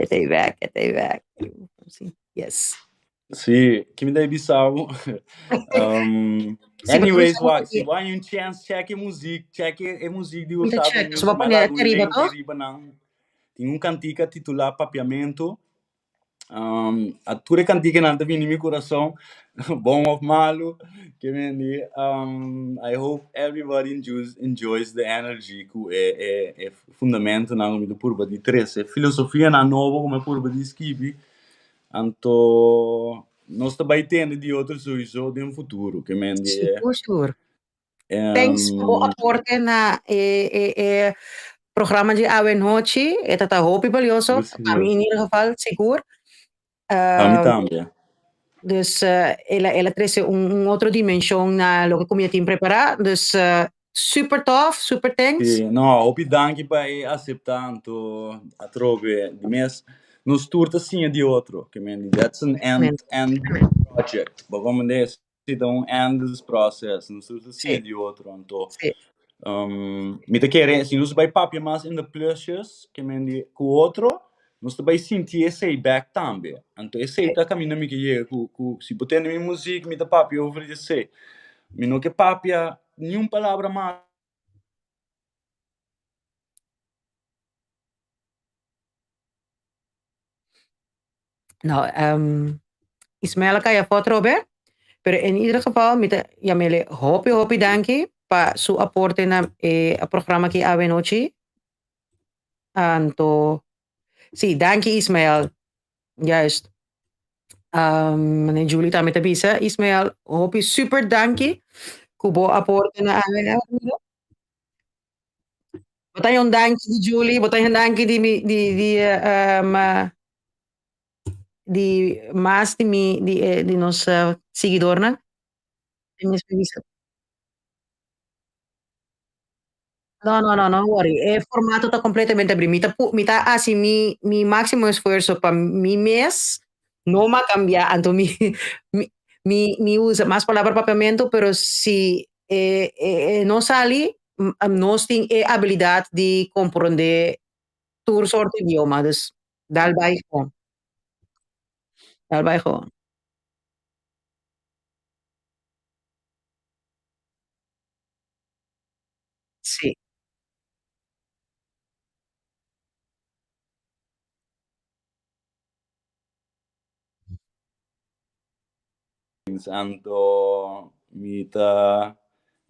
E ta bek, e ta bek. Yes. Sí, ki mi ta bisa bo? Sí, Anyways, pero wak, si bo hay un chance, check e muziek, check e muziek di Mi ta Hurtado check, Music, so bo mi a pone laga un ariba, link toch? riba nan. Tin un kantika titulá Papiamento. A tur e kantikanan ta bini mi kurason, bon of malu, ke men di, I hope everybody enjoys, enjoys the energy ku e, e, e fundamentonan ku mi ta purba di trese, filosofianan nobo ku mi a purba di skibi, anto nos ta bai tende di otro souiso den futuro, ke men di e. Sigur, sigur. Thanks pa bo aporte na e, e, e programa di awe nochi. E ta ta hopi valioso. Pa mi in ieder geval, sigur. Pa mi tambe. Dus el a, el a trece un, un otro dimension na loke ku mi a tin prepara. Dus. Super tof, super thanks. Sí, no, hopi danki pa e acepta anto atrobe di mes. Nos tur ta siña di otro, ke men that's an end end project. Bo comprende? Si ta un endless process. Nos tur ta siña di otro anto. Sí. Mi ta kere si nos bai papia mas in the plusjes, ke men di ku otro, nos ta bai sinti esei bek tambe. Anto esei ta kaminda mi ke yega ku ku si bo tende mi muzik mi ta papia over di esei. Mi no ke papia niun palabra mas. No, Ismael a kai afó atrobe, pero en ieder geval mi ta yam'ele hopi hopi danki pa su aporte na e programa aki awe nochi. Anto, sí, danki Ismael. Juist. Meneer Julie tambe ta bisa, Ismael, hopi super danki ku bo aporte na awe. Bo ta un danki di Julie, bo ta un danki di mi di di di mas di mi di e di nos siguidornan. No, no, no, no worry. E formato ta completamente abrí. Mi ta pu mi ta hasi mi mi máximo esfuerzo pa mi mes no ma cambia anto mi mi mi mi usa mas palabra papiamento pero si e e no sali nos tin e habilidad di comprende tur soort idioma dus dal bai gewoon. Dal bai gewoon. Sí. Anto mi ta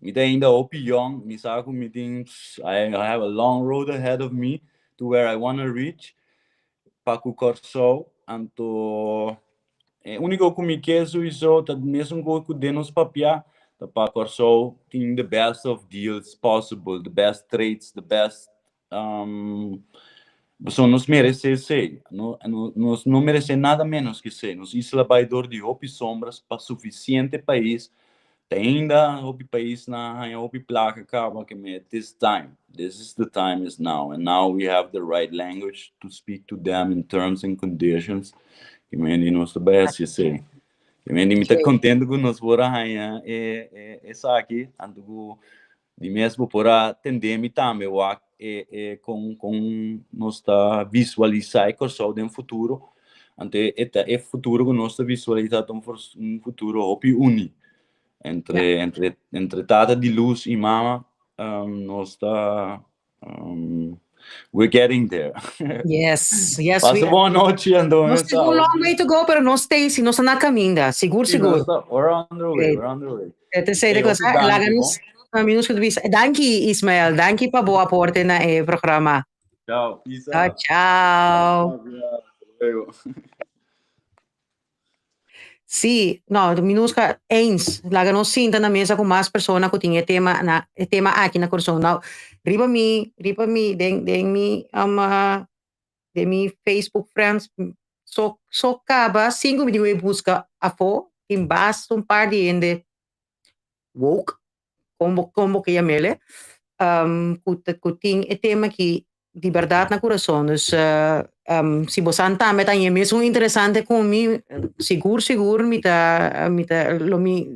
mi ta ainda hopi yong, mi sa ku mi tin I have a long road ahead of me to where I wanna reach pa ku Kòrsou. Anto e úniko ku mi ke souiso ta mesun kos ku den nos papia ta pa Kòrsou tin the best of deals possible, the best trades, the best Pasobra nos meresé esei. Nos no meresé nada ménos ku esei. Nos isla bai dor di hopi sombras pa sufisiente pais. Te ainda hopi paisnan a haña hopi plaka kaba ke me this time, this is the time is now and now we have the right language to speak to them in terms and conditions. Ke men di nos ta bai hasi esei. Ke men di mi ta kontento ku nos por a haña e esaki anto ku Di mes bo por a tende mi tambe wak e e kon kon nos ta visualisá e Kòrsou den futuro. Anto e ta e futuro ku nos ta visualisá ta un un futuro hopi uní entre entre entre tata di lus i mama nos ta we're getting there. Yes, yes we Pasa bon nochi anto Nos tin un long way to go pero nos ta si nos ta na kaminda, sigur sigur. We're on the way, we're on the way. E tercera cosa, laga nos amigos ku bisa. Danki Ismael, danki pa bo aporte na e programa. Ciao, Isa. Ciao, ciao. Luego. Sí, no, Minuska, eens. Laga nos sinta na mesa ku mas persona ku tin e tema na e tema aki na Kòrsou. Nou, riba mi, riba mi, den den mi um, den mi Facebook friends so so kaba sin ku mi tin ku buska afó, tin basta un par di hende woke, kon bo kon bo ke yam'el, ku ta ku tin e tema aki di bèrdat na kurason. Dus si bo san tambe ta haña mesun interesante ku mi, sigur sigur mi ta mi ta lo mi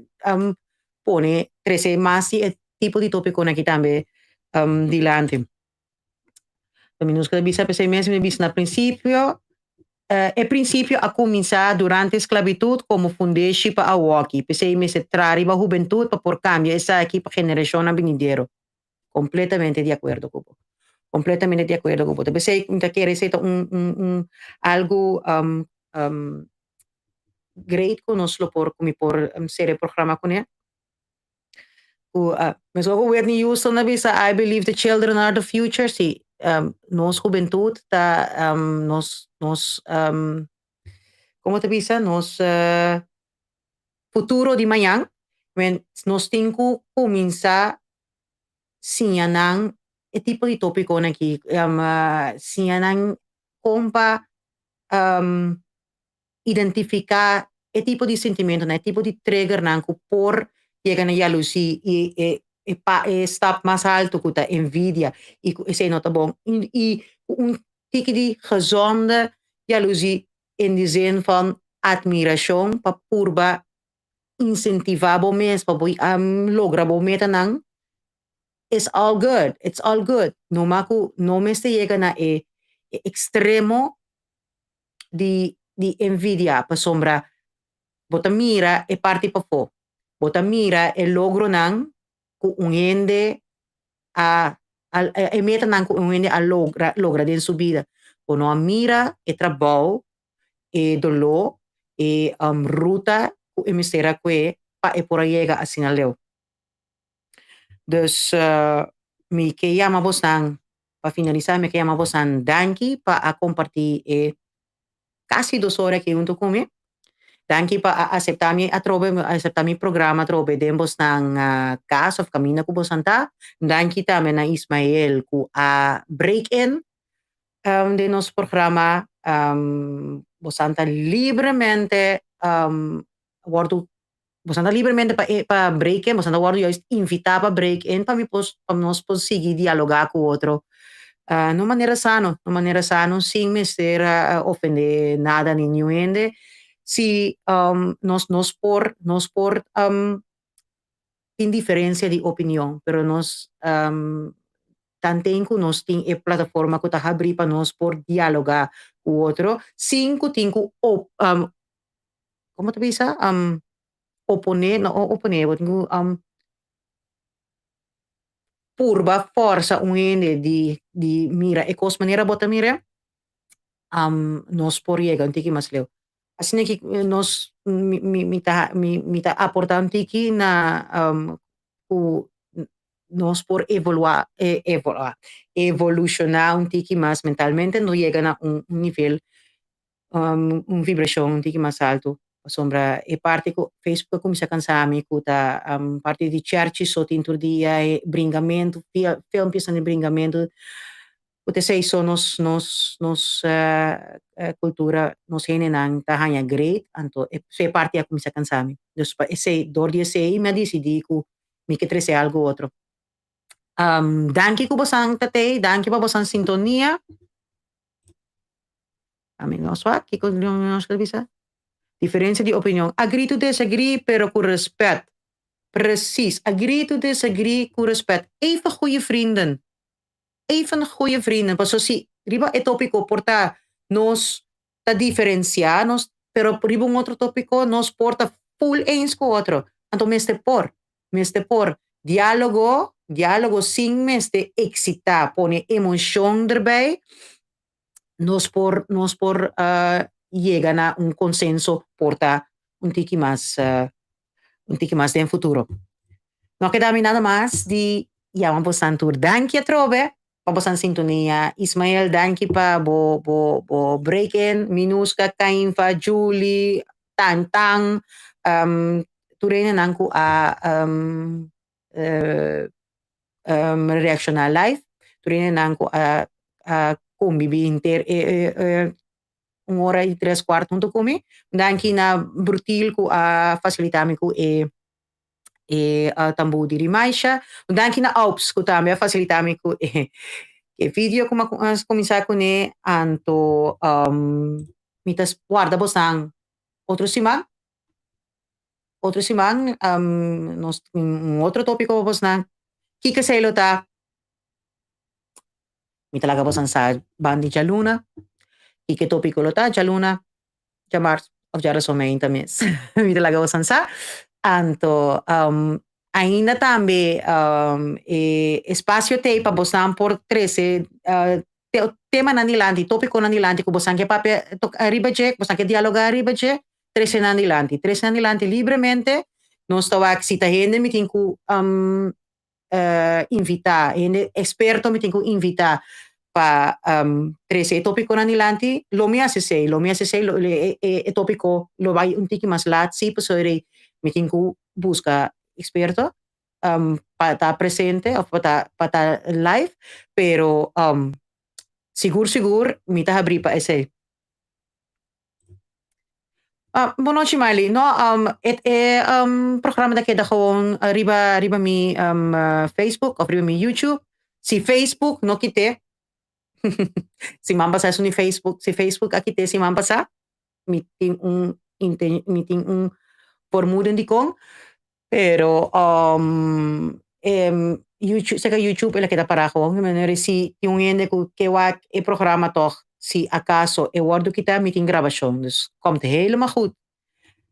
pone trese mas di e tipo di topikonan aki tambe dilanti. Mi nos ta bisa p'esei mes mi a bisa na prinsipio, e prinsipio a kuminsá durante sklabitut komo fundeshi pa awoki. P'esei mester traha riba hubentut pa por kambia esaki pa generashonnan binidero. Kompletamente di akuerdo ku bo. Kompletamente di akuerdo ku bo. Ta p'esei mi ta kere esei ta un un un algu great ku nos lo por ku mi por sera e programa kuné. Ku mesmo ku Whitney Houston a bisa I believe the children are the future, si nos hubentut ta nos nos komo ta bisa nos futuro di mañan, men nos tin ku kuminsá siña nan e tipo di topikonan aki, siña nan kon pa identifiká e tipo di sentimentonan, e tipo di triggernan ku por yega na yalusí i e. e pa e stap mas haltu ku ta envidia i ku esei no ta bon i ku un tiki di gezonde jaloezie in di zin van admirashon pa purba insentivá bo mes pa bo logra bo metanan it's all good, it's all good. Numa ku no mester yega na e ekstremo di di envidia pasobra bo ta mira e parti pafó, bo ta mira e logronan ku un hende a e metanan ku un hende a logra logra den su bida. Bo no a mira e trabou, e doló, e ruta ku e mester a kue pa e por a yega asina leu. Dus mi ke yama bosnan, pa finalisá mi ke yama bosnan danki pa a kompartí e kasi dos ora aki huntu ku mi. Danki pa a aseptá mi atrobe, aseptá mi programa atrobe den bosnan kas òf kaminda ku bosnan ta. Danki tambe na Ismael ku a break in den nos programa. Bosnan ta libremente wòrdu Boso ta libremente pa pa break in, boso ta wòrdu juist invitá pa break in pa mi por pa nos por sigui dialogá ku otro na un manera sano, na un manera sano sin mester ofendé nada ni niun hende. Si nos nos por nos por tin diferencia di opinion, pero nos tanten ku nos tin e plataforma ku ta habrí pa nos por dialogá ku otro sin ku tin ku Como ta bisa? Oponé, no oponé, bo tin ku purba forsa un hende di di mira e kos manera bo ta mir'é, nos por yega un tiki mas leu. Asina ki nos mi mi mi ta mi mi ta aportá un tiki na ku nos por evoluá evoluá evolushoná un tiki mas mentalmente, no yega na un nivel un vibrashon un tiki mas altu pasobra e parti ku Facebook a kuminsá kansa mi ku ta parti di chèrchi so tin tur dia e bringamentu filmpjesnan di bringamentu ku ta esei so nos nos nos kultura nos hendenan ta haña great anto e parti a kuminsá kansa mi dus pa esei dor di esei mi a disidí ku mi ke trese algu otro. Danki ku bosan ta tei danki pa bosan sintonia. Ami nos wak, kiko nos ta bisa? Diferencia di opinion. Agree to disagree, pero ku respet. Precies. Agree to disagree ku respet. Even goeie vrienden. Even goeie vrienden. Paso si riba e tópiko por ta nos ta diferencia nos, pero riba un otro tópiko nos por ta full eens ku otro. Anto mester por. Mester por. Diálogo, diálogo sin mester eksitá, pone emoshon derbij. nos por nos por yega na un konsenso por ta un tiki mas un tiki mas den futuro. No keda mi nada mas di yama bosan tur danki atrobe pa bosan sintonia. Ismael danki pa bo bo bo break in, Minuska, Cainfa, Julie, Tan Tan, tur hendenan ku a reakshoná live, tur hendenan ku a a kombibí henter e e un ora i tres kuart huntu ku mi. Danki na Brutil ku a fasilitá mi ku e e tambú di Rimaisha. Danki na Aups ku tambe a fasilitá mi ku e e video ku mi a kuminsá kuné. Anto mi ta warda bosan otro siman. Otro siman nos tin un otro tópiko pa bosnan. Kiko esei lo ta? Mi ta laga bosan sa banda di djaluna. Kiko e tópiko lo ta djaluna, djamars òf djarason meinta mes. Mi ta laga bosan sa. Anto ainda tambe e espasio t'ei pa bosnan por trese temanan dilanti, tópikonan dilanti ku bosan ke papia riba dje, ku bosan ke dialogá riba dje. Trese nan dilanti. Trese nan dilanti libremente. Nos ta wak si ta hende mi tin ku invitá, hende eksperto mi tin ku invitá pa trese e tópikonan dilanti, lo mi hasi esei, lo mi hasi esei, e tópiko lo bai un tiki mas lat sí, pasobra mi tin ku buska eksperto pa ta presente òf pa ta pa ta live, pero sigur sigur mi ta habrí pa esei. Ah, bon nochi Marley. No, et e programa ta keda gewoon riba riba mi Facebook of riba mi YouTube. Si Facebook no kite, siman pasá esun di Facebook, si Facebook a kite siman pasá, mi tin un inten mi tin un formoeden dikon, pero e YouTube seka YouTube el a keda pará gewoon. Di manera si tin un hende ku ke wak e programa tòg si akaso e wòrdu kitá mi tin grabashon. Dus komt helemaal goed.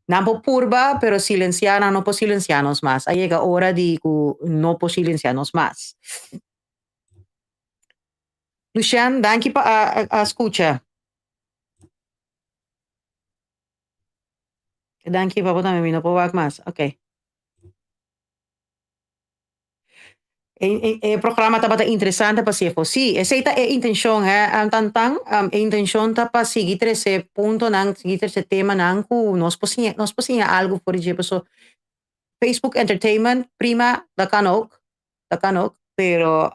Nan por purba pero silensiá nan no por silensiá nos mas. A yega ora di ku no por silensiá nos mas. Lucien, danki pa a a skucha. Danki pa bo tambe mi no por wak mas. Ok. E, e, e programa tabata interesante pa CFO. Sí, esei ta e intenshon, hè, Tantan. E intenshon ta pa sigui trese puntonan, sigui trese temanan ku nos por siña, nos por siña algu for di dje. Paso Facebook Entertainment, prima, dat kan ook. Dat kan ook. Pero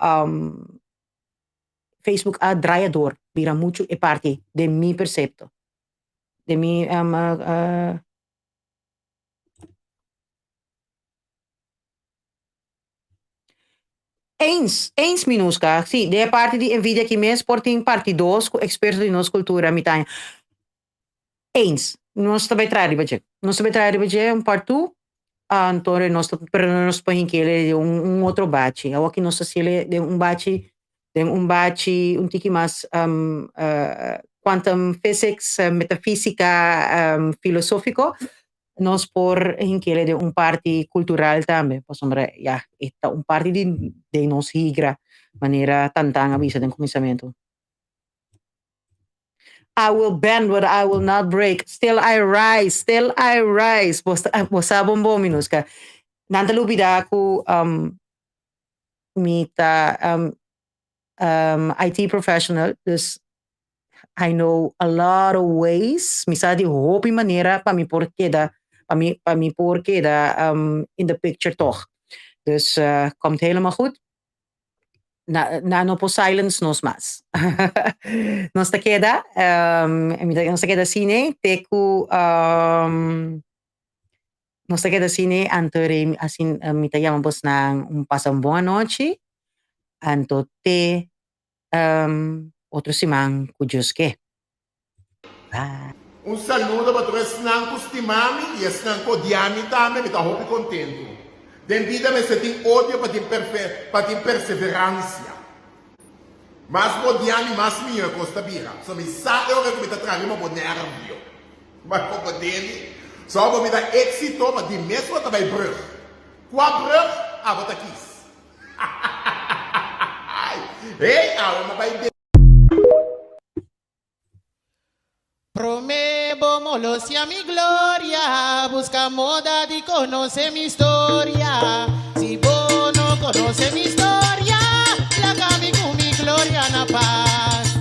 Facebook a draia door, bira muchu e parti den mi persepto. Den mi Eens, eens Minuska. Sí, den e parti di envidia aki mes por tin parti dos ku eksperto di nos kultura mi ta haña. Eens, nos ta bai traha riba dje. Nos ta bai traha riba dje un part two, anto nos ta pero nos por hink'e den un otro bachi. Awoki nos ta hasiel den un bachi, den un bachi un tiki mas quantum physics, metafísica, filosófico. Nos por hink'e den un parti cultural tambe, pasobra ya e ta un parti di den nos higra, manera Tantan a bisa den cuminsamentu. I will bend but I will not break, still I rise, still I rise. Bo bo sa bon bon Minuska. Nan ta lubida ku mi ta IT professional, dus I know a lot of ways, mi sa di hopi manera pa mi por keda, pa mi pa mi por keda in the picture tog. Dus komt helemaal goed. Na nan no por silence nos mas. Nos ta keda, nos ta keda asina te ku nos ta keda asina anto asina mi ta yama bosnan un pasa un bon anochi anto te otro siman ku Dios ke. Bye. Un saludo pa tur esnan ku stima mi i esnan ku odia mi tambe, mi ta hopi kontentu. Den bida mester tin odio pa tin pa tin perseveransia. Mas bo odia mi mas mihó e kos ta bira. So mi sa e ora ku mi ta traha riba bo nervio. Ma bo por deni. So abo mi ta éksito ma di mes bo ta bai brug. Kua brug abo ta kis? Hey, awe mi a bai den. Promé bo molosia mi gloria, busca moda di conoce mi historia. Si bo no conoce mi historia, laga mi cu mi gloria na paz.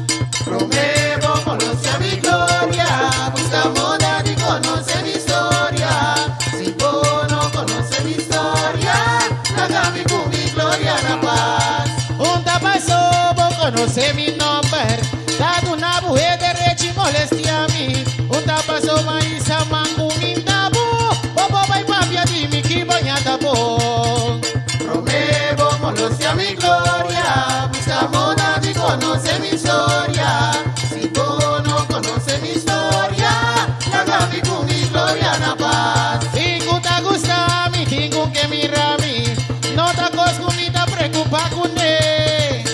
Promé bo molosia mi gloria, busca moda di conoce mi historia. Si bo no conoce mi historia, laga mi cu mi gloria na paz. Un ta paso bo conoce mi nomber, ta duna bo e derechi molestia mi. Un ta paso ma isa man cuminda bo, bo por bay papia di mi ki bo ña ta bon. Prome bo molosia mi gloria, busca moda di conoce mi historia. Si bo no conoce mi historia, laga mi cu mi gloria na paz. Tin cu ta gusta mi, tin cu ke mira mi, no ta cos cu mi ta preocupa cune.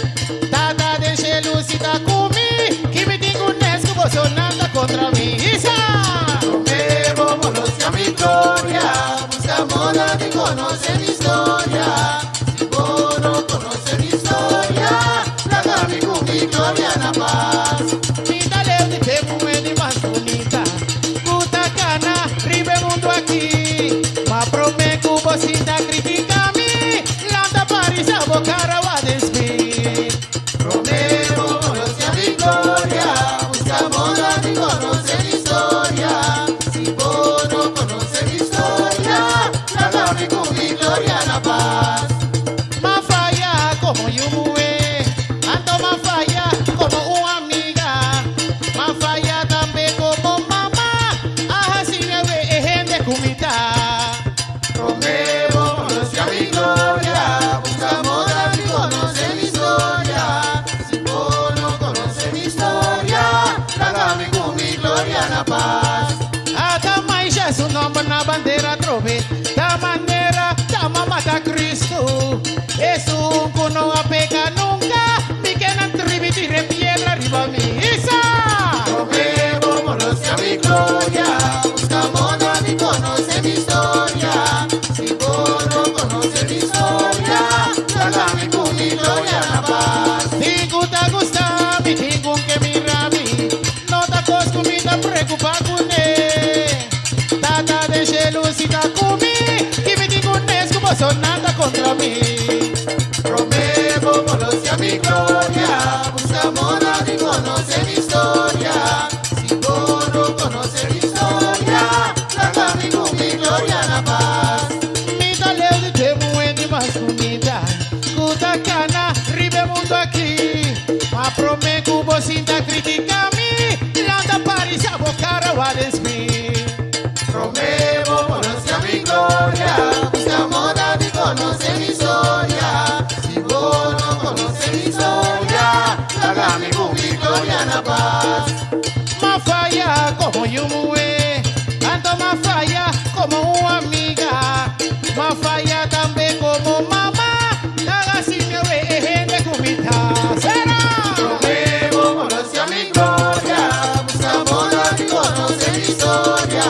Tata den shelu si ta cu mi, ki mi tin cu nes cu boso nan ta contra mi. Isa! Prome bo conoce mi gloria, busca moda di conoce mi historia. Si bo no conoce mi historia, laga mi cu mi gloria na paz. Mi ta leu di te muhe di mas bunita cu ta cana riba e mundo aki. Ma prome cu bo sinta critica mi, lanta parisa bo cara wak den spil. Prome bo conoce mi gloria, busca moda di conoce mi historia. Si bo no conoce mi historia, laga mi cu mi gloria na paz. M'a faya como yu muhe, anto m'a faya como un amiga, m'a faya tambe como mama, a haci mi. Paso nan ta kontra mi. Promé bo molestiá mi gloria, buska moda di konosé mi historia. Si bo no konosé mi historia, laga mi ku mi gloria na pas. Mi ta leu di te muhé di mas bunita ku ta kana riba e mundu aki. Ma promé ku bo sinta kritiká mi, lanta para i sa bo kara wak den spil. Promé bo molestiá mi gloria, buska moda di konosé mi historia. Si bo no konosé mi historia, laga mi ku mi gloria na pas. M'a faya komo yu muhé, anto m'a faya komo un amiga, m'a faya tambe komo mama, laga si mi e hende ku mi ta. Será? Promé bo molestiá mi gloria, buska moda di konosé mi historia.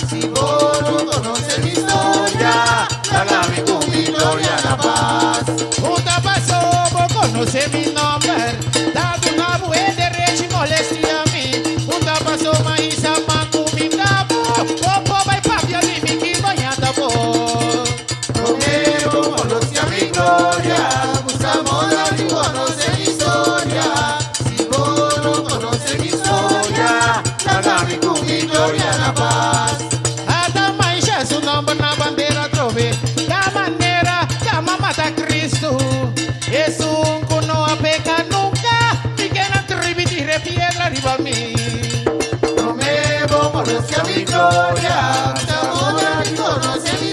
Si bo no konosé mi historia, laga mi ku mi gloria na pas. Un ta paso bo konosé mi nòmber, ta duna bo e derechi molestiá mi. Un ta paso m'a hisa man kumindá bo, bo por bai papia di mi ki baña ta bo. Promé bo molestiá mi gloria, buska moda di konosé mi historia. Si bo no konosé mi historia, laga mi ku mi gloria na pas. Ata mancha su nòmber na bandera trobe, ta manera ku m'a mata Kristu. Esun ku no a peka nunka, mi ke nan tribi tira piedra riba mi. Promé bo molestiá mi gloria, buska moda di konosé mi